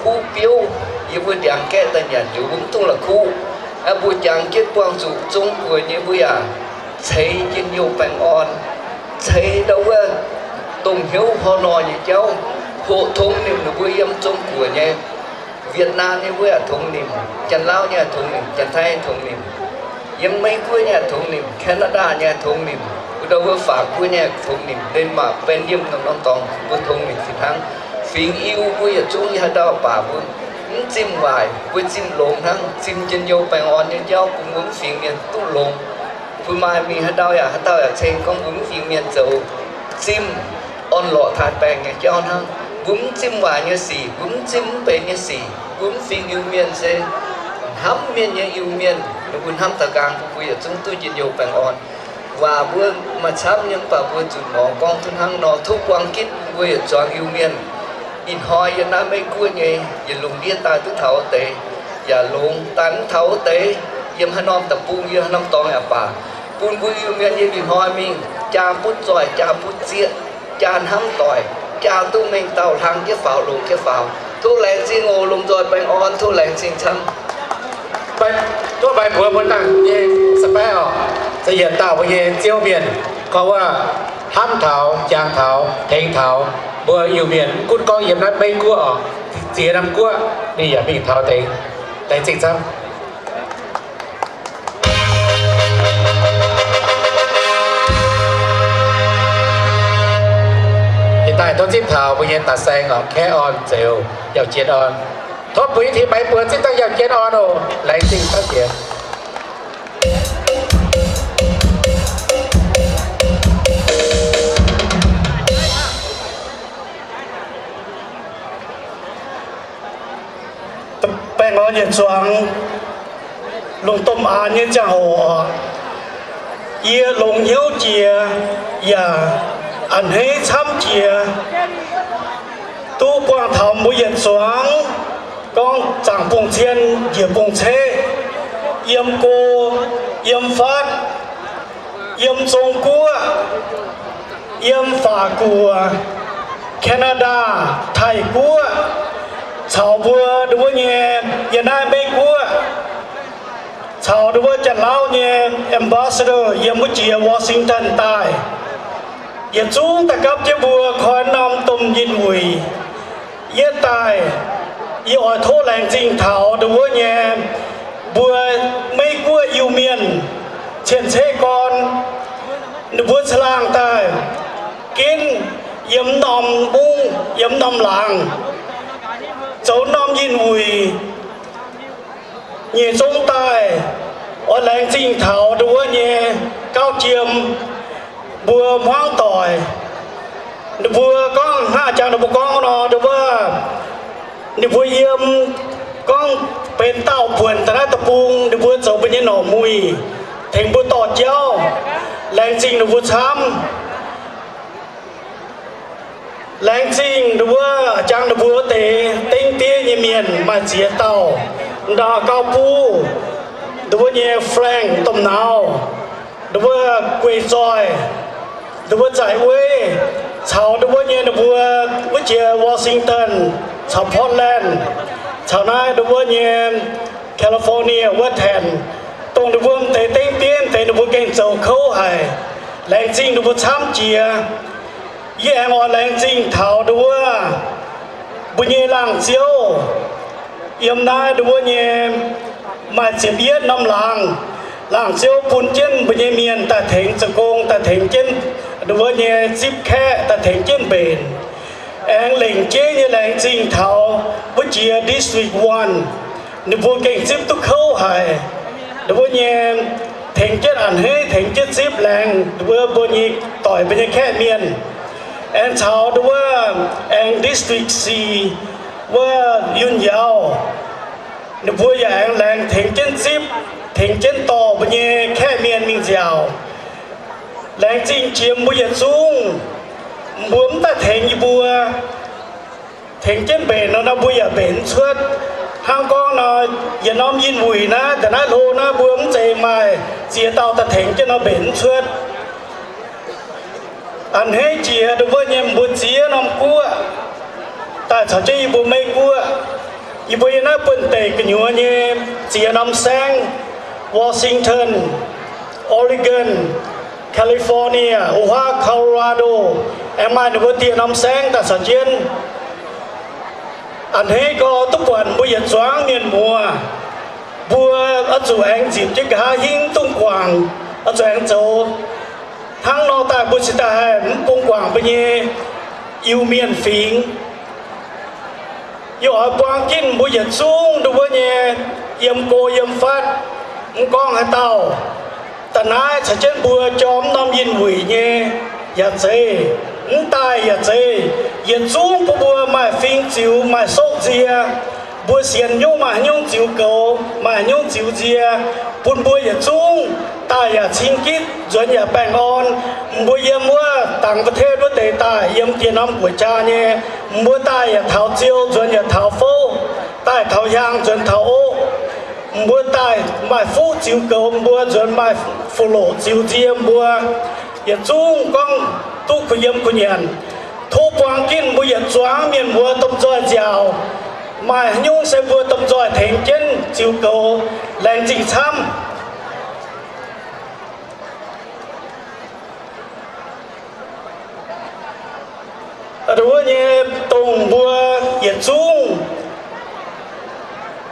kuv biouv, yie mbuo ndiangx gaeqv daaih nyanc liuz mbuo mv dungx la'kuqv. Aeqv, mbuo jangx jienv buangh zuqc Zong-Guoqv nyei mbuo yaac ceix njien-youh baengh orn, ceix ndau wuov dongh hnyouv hor nor nyei jauv, hoqc tong nimc ninh mbuo yiem Zong-Guoqv nyei Việt Nam nyei mbuo yaac tongx nimc, Janx-Lauv nyei yaac tongx nimc, Janx-Taiv nyei tongx nimc, yiem Meiv Guoqv nyei yaac tongx nimc, Canada nyei yaac tongx nimc, wuov ndau wuov Faac Guoqv nyei yaac tongx nimc, Denmark, Belgium norm-norm dorngx mbuo tongx nimc fih hnangv. Fingx Iu mbuo yietc zungv haaix dauh baac mbuo mv zimh waaic, mbuo zimh longx hnangv, zimh njien-youh baengh orn nyei jauv bun mbuo mv fingx mienh duqv longx. Bun maaih mingh haaix ndau yaac haaix dauh yaac ceng gorngv mbuo mv fingx mienh zoux zimh orn-lorqc taaix-baengh nyei jauv hnangv. Mbuo mv zimh waaic nyei sic, mbuo mv zimh mv benx nyei sic, mbuo mv fingx Iu-Mienh se hnamv mienh nyei Iu-Mienh, ninh mbuo hnamv daux nqaang bun mbuo yietc zungv duqv njien-youh baengh orn. Waac mbuo maaih camv nyei, mv baac mbuo zuqc morz gorngv duqv hnangv nor, tov buang gitv mbuo yietc zuangx Iu-Mienh. Ih hnoi yiem naaiv Meiv Guoqv nyei, yietc lungh ndiev daaih duqv taux wuov deix, yaac longx daaih mv taux wuov deix, yiem haaix norm deic-bung, yiem haaix norm dorngx yaac baac, bun mbuo Iu-Mienh yiem ih hnoi mingh jaa butv zoih, jaa butv zieqv, jaa hnamv doic, jaa duqv mengh dauh hlang jienv faaux, longx jienv faaux. Tov laengz zingh oc, lomh nzoih baengh orn, tov laengz zingh camv. Tov mbuox mbuo dangh nyei sa'baeqv oc, za'yietc dauh mbuo nyei Ziouv Mienh, gorngv wuov hnamv taux, jangx taux, tengx taux mbuo Iu-Mienh, mv gunv gorngv yiem naaiv Meiv Guoqv oc, ziex norm guoqv ninh yaac mingh taux deix. Laengz zingh camv. Ih daaih tov zipv taux mbuo nyei da'saeng oc, Kaeqv Orn Zeuz, Yauh Jien Orn. Tov bueix tih maix buoz zipv dangh Yauh Jien Orn oc. Laengz zingh camv jiex. Baengh orn yietc zuangx lungh domh aanx nyei ziangh hoc, yie longx hnyouv jiex yaac a'hneiv camv jiex, duqv buangh taux mbuo yietc zuangx gorngv zaangc bung cien njiec bung ceqv, yiem go, yiem fatv, yiem Zong Guoqv, yiem Faac Guoqv, Canada, Taiv Guoqv, caux mbuo ndon wuov nyei yiem naaiv Meiv Guoqv, caux ndon wuov Janx-Lauv nyei ambassador yiem wuov jiex Washington daaih, yietc zungv daaih gapv jienv mbuo koi norm domh yinh wuic. Yie daaih, yie oix tov laengz zingh taux ndon wuov nyei mbuo Meiv Guoqv Iu-Mienh cien-ceqv gorn, ninh mbuo caangh laangh daaih ginv yiem norm mungv, yiem norm laangz, zoux norm yinh wuic nyeic zong daaih, oix laengz zingh taux ndon wuov nyei gauv jiem mbuo hmuangv doic. Ninh mbuo gorngv hnangv jangx ninh mbuo gorngv nor, ndon wuov ninh mbuo yiem gorngv benx daauh buonc daaih naaiv deic-bung, ninh mbuo zoux mbuo nyei norqc muic tengx mbuo dorh jauv. Laengz zingh ninh mbuo camv. Laengz zingh ndon wuov jangx ninh mbuo wuov deix dengv diev nyei mienh maaih ziex dauh, ndau gauv buv, ndon wuov nyei Frank Domh Nauz, ndon wuov Guei Zoih, ndon wuov Zaiv Weiv, caux ndon wuov nyei ninh mbuo wuov jiex Washington, caux Portland, caux naaiv ndon wuov nyei California wuov Tan, dongh ninh mbuo m'deix dengv diev deix ninh mbuo gengh zoux kouv haic. Laengz zingh ninh mbuo camv jiex. Yie aengx oix laengz zingh taux ndon wuov mbuo nyei laangz ziouv yiem naaiv ndon wuov nyei maaih ziepc yietv norm laangz. Laangz ziouv bun jienv mbuo nyei mienh daaih tengx zoux gong, daaih tengx jienv ndon wuov nyei zipv kaeqv, daaih tengx jienv mbenc. Aengx lengc jeiv nyei laengz zingh taux wuov jiex District One, ninh mbuo gengh zipv duqv kouv haic. Ndon wuov nyei tengx jienv a'hneiv, tengx jienv zipv laengz ndon wuov mbuo nyei doic mbuo nyei kaeqv mienh. Aengx caux ndon wuov aengx District Six wuov Yunh Yauz, ninh mbuo yaac aengx laengz tengx jienv zipv, tengx jienv dorh mbuo nyei kaeqv mienh mingh nziaauc. Laengz zingh jiex mbuo yietc zungv. Mbuo mv daaih tengx yie mbuo, tengx jienv mbenc nor, nor mbuo yaac mbenc mv cuotv. Hnangv gorngv nor, yietc norm yinh wuic naaiv, ndongc naaiv hlo naaiv, mbuo mv zeiz maaih ziex dauh daaih tengx jienv nor mbenc mv cuotv. A'hneiv jiex ndon wuov nyei mbuo ziex norm guoqv daaih caux jienv yie mbuo Meiv Guoqv. Yie mbuo yiem naaiv buonv-deic gu'nyuoz nyei ziex norm saengv, Washington, Oregon, California, wuov Colorado, aengx maaih ninh mbuo dieh norm saengv daaih caux jienv. A'hneiv gau duqv buatc mbuo yietc zuangx mienh muoz, mbuo oix zuqc aengx nzipc jienv nqa'haav hingv dongh guangc, oix zuqc aengx zoux. Hnangv nor daaih mbuo cingx daaih haih mv bung guangc mbuo nyei Iu-Mienh fingx. Yie oix buang ginv mbuo yietc zungv ndon wuov nyei yiem go yiem fatv, mv gorngv haaix dauh. Da'naaiv caux jienv mbuo jorm norm yinh wuic nyei yaac zeiz, mv daaih yaac zeiz, yietc zungv bun mbuo maaih fing ziux, maaih soqv nzie. Mbuo sienx nyungc maaih haaix nyungc ziux goux, maaih haaix nyungc ziux nzie, bun mbuo yietc zungv daaih yaac cing gitv, nzuonx yaac baengh orn. Mbuo yiem wuov dangc ประเทศ wuov deix daaih, yiem dieh norm guoqv-jaa nyei, mbuo daaih yaac taux ziou, nzuonx yaac taux fouv, daaih taux hiaang, nzuonx taux oqv. Mbuo daaih maaih fuqv ziux goux mbuo, nzuonx maaih fuqv-loqc ziux nzie mbuo, yietc zungv gorngv duqv kuh yiem kuh nyanc. Tov buang ginv mbuo yietc zuangx mienh muoz domh nzoih nziaauc. Maaih haaix nyungc se mbuo domh nzoih tengx jienv ziux goux, laengz zingh camv. Wuov nyei dongh mbuo yietc zungv,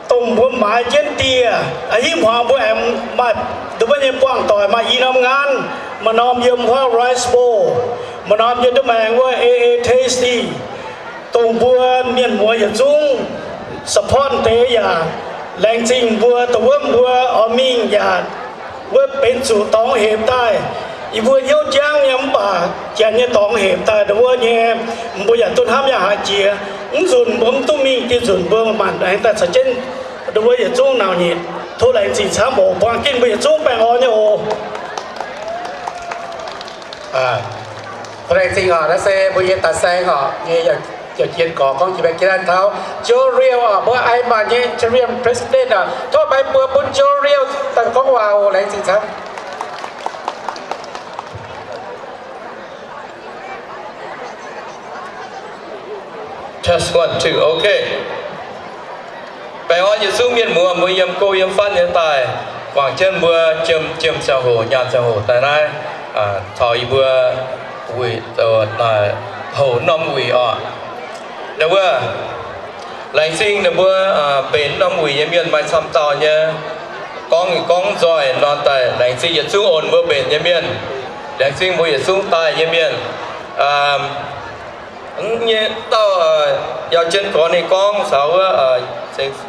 dongh mbuo maaiz jienv dieh, hingv hmuangx mbuo aengx maaih ndon wuov nyei buangh doic maaih i norm ngaanv, maaih norm yiem wuov Rice Bowl, maaih norm yiem ndon maengx wuov A A Tasty. Dongh mbuo mienh muoz yietc zungv support deix yaac laengz zingh mbuo, dongh wuov mbuo oix mingh yaac wuov benx zuqc dorngx hepc daaih. Yie mbuo hnyouv jangv nyei mv baac janx nyei dorngx hepc daaih ndon wuov nyei, mbuo yaac duqv hnamv yaac haiz jiex. Mv nzunc mbuo mv duqv mingh, dieh nzunc mbuo manc-manc aengx daaih caux jienv ndon wuov yietc zungv nauc nyitc. Tov laengz zingh camv oc. Buang ginv mbuo yietc zungv baengh orn nyei oc. Tov laengz zingh oc. Naaiv se mbuo nyei da'saeng oc, nyei yaac jien gorx gorngv jiex baengh jiex naaiv taux Joe Riu oc, mbuo Aac Maanc nyei interim president oc. Tov meih mbuo bun Joe Riu daaih gorngv waac oc. Laengz zingh camv. Test one, two, okay. Baengh orn yietc zungv mienh muoz, mbuo yiem go yiem fatv nyei daaih, guangc jienv mbuo jiem, jiem ziangh hoc, nyaanh ziangh hoc daaih naaiv, taux yie mbuo wuic, houc norm wuic oc. Ndau wuov, laengz zingh ninh mbuo mbenc norm wuic nyei mienh maaih camv dauh nyei. Gorngv, gorngv nzoih nor daaih laengz zingh yietc zungv onc mbuo mbenc nyei mienh. Laengz zingh mbuo yietc zungv daaih nyei mienh. Nyei dauh Yauh Jien gorx ninh gorngv caux wuov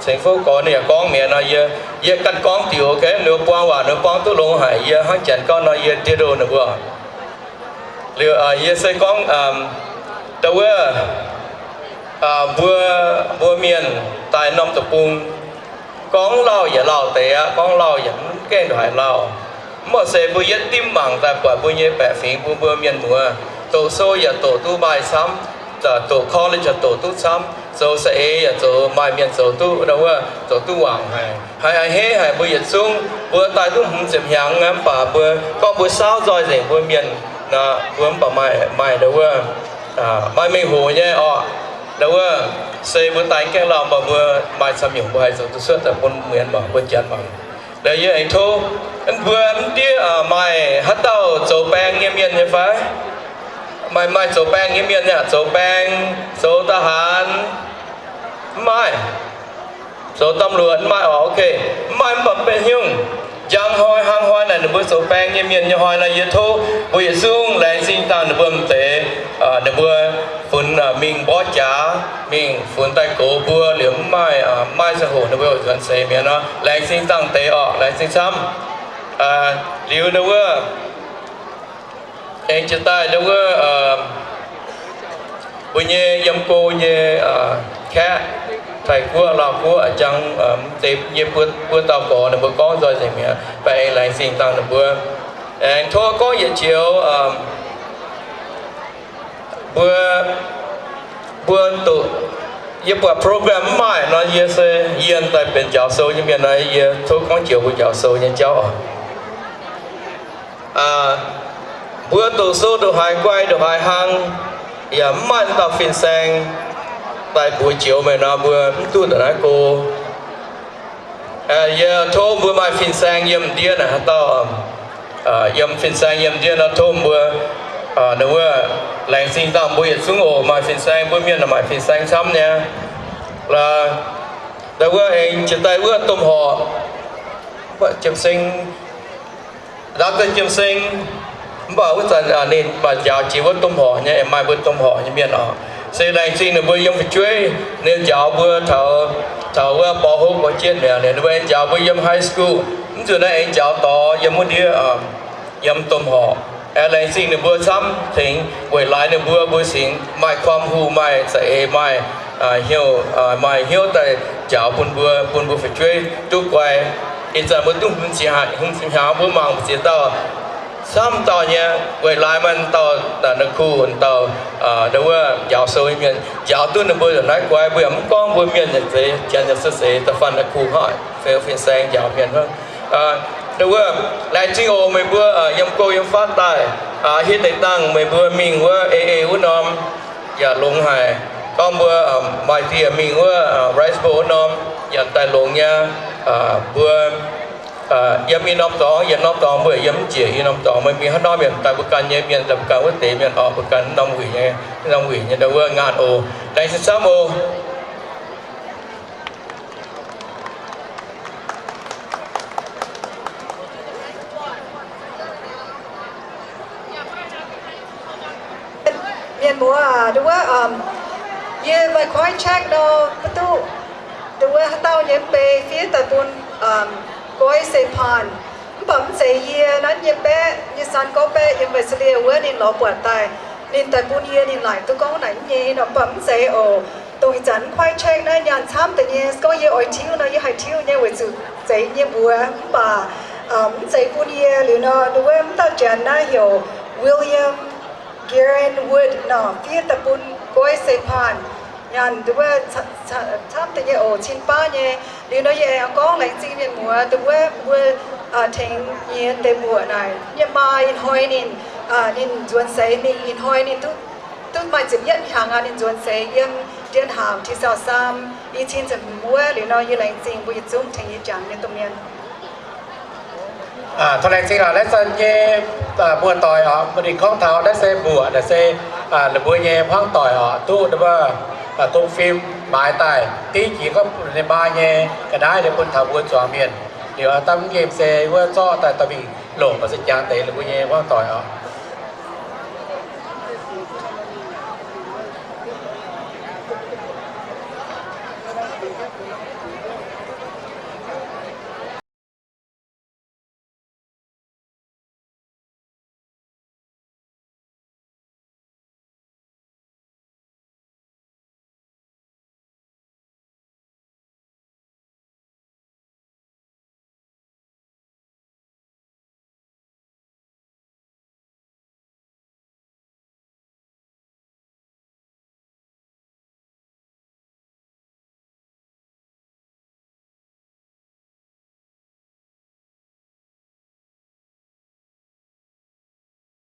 Ceng Fouv gorx ninh yaac gorngv mi'aqv nor, yie, yie ganh gorngv diuc, ok, ninh mbuo buang waac ninh mbuo buang duqv longx haic, yie hnangv janx gauh nor yie ditto ninh mbuo. Liuz yie se gorngv, ndau wuov, mbuo, mbuo mienh daaih norm deic-bung, gorngv lauh yaac lauh deix aqv, gorngv lauh yaac mv gaengh ndongc haaix lauh. Mv baac se mbuo yietv dimv mangc daaih buatc mbuo nyei baeqc fingx bun mbuo mienh muoz, doqc sou yaac doqc duqv maaih camv, doqc college yaac doqc duqv camv, zoux saeng-eix yaac zoux maaih mienh zoux duqv, ndau wuov zoux duqv wangc haic. Haiz a'hneiv haic mbuo yietc zungv, mbuo daaih duqv hmz ziepc hnyangx aqv, mv baac mbuo gorngv mbuo saauv nzoih nzengc mbuo mienh, mbuo mv baac maaih, maaih ndau wuov, maaih mengh hoc nyei orqc. Ndau wuov, se mbuo daaih gaengh lauh, mv baac mbuo maaih camv nyungc mbuo haih zoux duqv cuotv daaih bun mienh mangc, bun janx mangc. Ndau yie aengx tov mbuo mv diev maaih haaix dauh zoux baeng nyei mienh nyei fai? Maaih, maaih zoux baeng nyei mienh nyei aqv? Zoux baeng, zoux ทหาร, mv maaih. Zoux ตำรวจ mv maaih orqc? Ok, mv maaih mv baac mv benx nyungc. Njang hnoi, hnangv hnoi naaic ninh mbuo zoux baeng nyei mienh nyei hnoi nor, yie tov mbuo yietc zungv laengz zingh dangh ninh mbuo m'deix, ninh mbuo funx mingh mborqv jaax, mingh funx daaih goux mbuo liuz mv maaih, mv maaih ziangh hoc ninh mbuo oix nzuonx seix mi'aqv nor, laengz zingh dangh deix orqc, laengz zingh camv. Liuz ndau wuov, aengx jiex daaih ndau wuov, mbuo nyei yiem go nyei kaeqv, Taiv-Guoqv, Laauv-Guoqv, jangx m'deix nyei buo dauh gorx ninh mbuo gorngv nzoih nzengc mi'aqv, mv baac aengx laengz zingh dangh ninh mbuo. Aengx tov gorngv yietc joux, mbuo, mbuo doqc, yie buatc program mv maaih nor, yie se yie daaih benx njaaux sou nyei mienh nor, yie tov gorngv joux mbuo njaaux sou nyei jauv oc. Mbuo doqc sou doqc haaix guai doqc haaix hlang, yaac mv maaih dauh fin-saeng daaih mbuox joux meih nor, mbuo mv duqv ndongc naaiv go. Yie tov mbuo maaih fin-saeng yiem ndiev naaic haaix dauh, yiem fin-saeng yiem ndiev nor, tov mbuo, ninh wuov, laengz zingh dangh mbuo yietc zungv oc. Maaih fin-saeng, mbuo mienh maaih fin-saeng camv nyei. Doctor Jiem Seng, mv baac wuov zanc ninh maaih njaaux jiex wuov domh horqc nyei, maaih mbuo domh horqc nyei mienh oc. Se laengz zingh ninh mbuo yiem fu'jueiv, ninh njaaux mbuo taux, taux wuov borg hopv borg jienv mi'aqv, ninh mbuo aengx njaaux mbuo yiem high school. Mv zuqc naaiv aengx njaaux dorh yiem wuov ndiev, yiem domh horqc. Aengx laengz zingh ninh mbuo camv tengx weic laaix ninh mbuo, mbuo singx maaih kuam hungh, maaih za'eix, maaih hnyouv, maaih hnyouv daaih njaaux bun mbuo, bun mbuo fu'jueiv duqv guai. Ih zanc mbuo duqv hmz ziepc hnyangx, mbuo mangc ziex dauh camv dauh nyei, weic laaix maaih dauh naaic kuh, dauh wuov njaaux sou nyei mienh njaaux duqv ninh mbuo naaiv guai. Mbuo yaac mv gorngv mbuo mienh nyei zeix, janx nyei se zeix da'faanh naaic kuh hnangv, fin-saeng njaaux mienh hnangv. Wuov, laengz zingh oc meih mbuo yiem go yiem fatv daaih. Hietv deix dangh meih mbuo mingh wuov aa wuov norm yaac longx haic. Gorngv mbuo maaih dieh mingh wuov Wrightsville wuov norm yaac daaih longx nyei. Mbuo yiem i norm dorngx, yiem norm dorngx, mbuo yiem mv njiec i norm dorngx, meih mingh haaix norm yaac daaih mbuo ganh nyei mienh, daaih mbuo ganh wuov deix mienh oc, mbuo ganh norm wuic nyei, norm wuic nyei ndau wuov ngaanh oc. Laengz zingh camv oc. Mienh muoz aac, nduov wuov, yie maaih kuaaiv check nor, mv duqv, nduov wuov haaix dauh nyei mv bei fiev daaih bun Goiv Seix Paanh. Mv baac mv zeiz yie, naaiv nyei baeqv, nyei san gorngv baeqv yiem Wesleyan wuov, ninh lorz buatc daaih, ninh daaih bun yie, ninh laaic duqv gorngv naaic nyei nor, mv baac mv zeiz oc. Dongh ih zanc mv kuaaiv check naaiv nyaanh camv deix nyei, gorngv yie oix tiuv nor, yie haih tiuv nyei weic zuqc zeiz nyei mbuox. Mv baac mv zeiz bun yie liuz nor, nduov wuov mv dauh janx naaiv heuc William Garen Wood nor, fiev daaih bun Goiv Seix Paanh. Nyaanh nduov wuov camv deix nyei oc, cin baav nyei. Liuz nor yie aengx gorngv laengz zingh mienh muoz, nduov wuov mbuo tengx nyei deix mbuoqc naaic, nyei maa ih hnoi ninh, ninh nzuonx seix mingh, ih hnoi ninh duqv, duqv maaih ziepc yietv hnyangx aqv, ninh nzuonx seix yiem ndien haamc T-South Sam, i cin ziepc hmz wuov. Liuz nor yie laengz zingh mbuo yietc zungv tengx yie jangx nyei domh mienh. Tov laengz zingh oc. Naaiv zanc nyei muoz-doic oc, mbuo ninh gorngv taux naaiv se mbuoqc, naaiv se ninh mbuo nyei hmuangv doic oc, duqv wuov gong fim maaiz daaih div jiex gorngv ninh maa nyei ga'naaiv liuz bun taux mbuo zuangx mienh. Liuz daaih mv nqemh se wuov zorqv daaih dorh mingh longc se jangx deix ninh mbuo nyei hmuangv doic oc.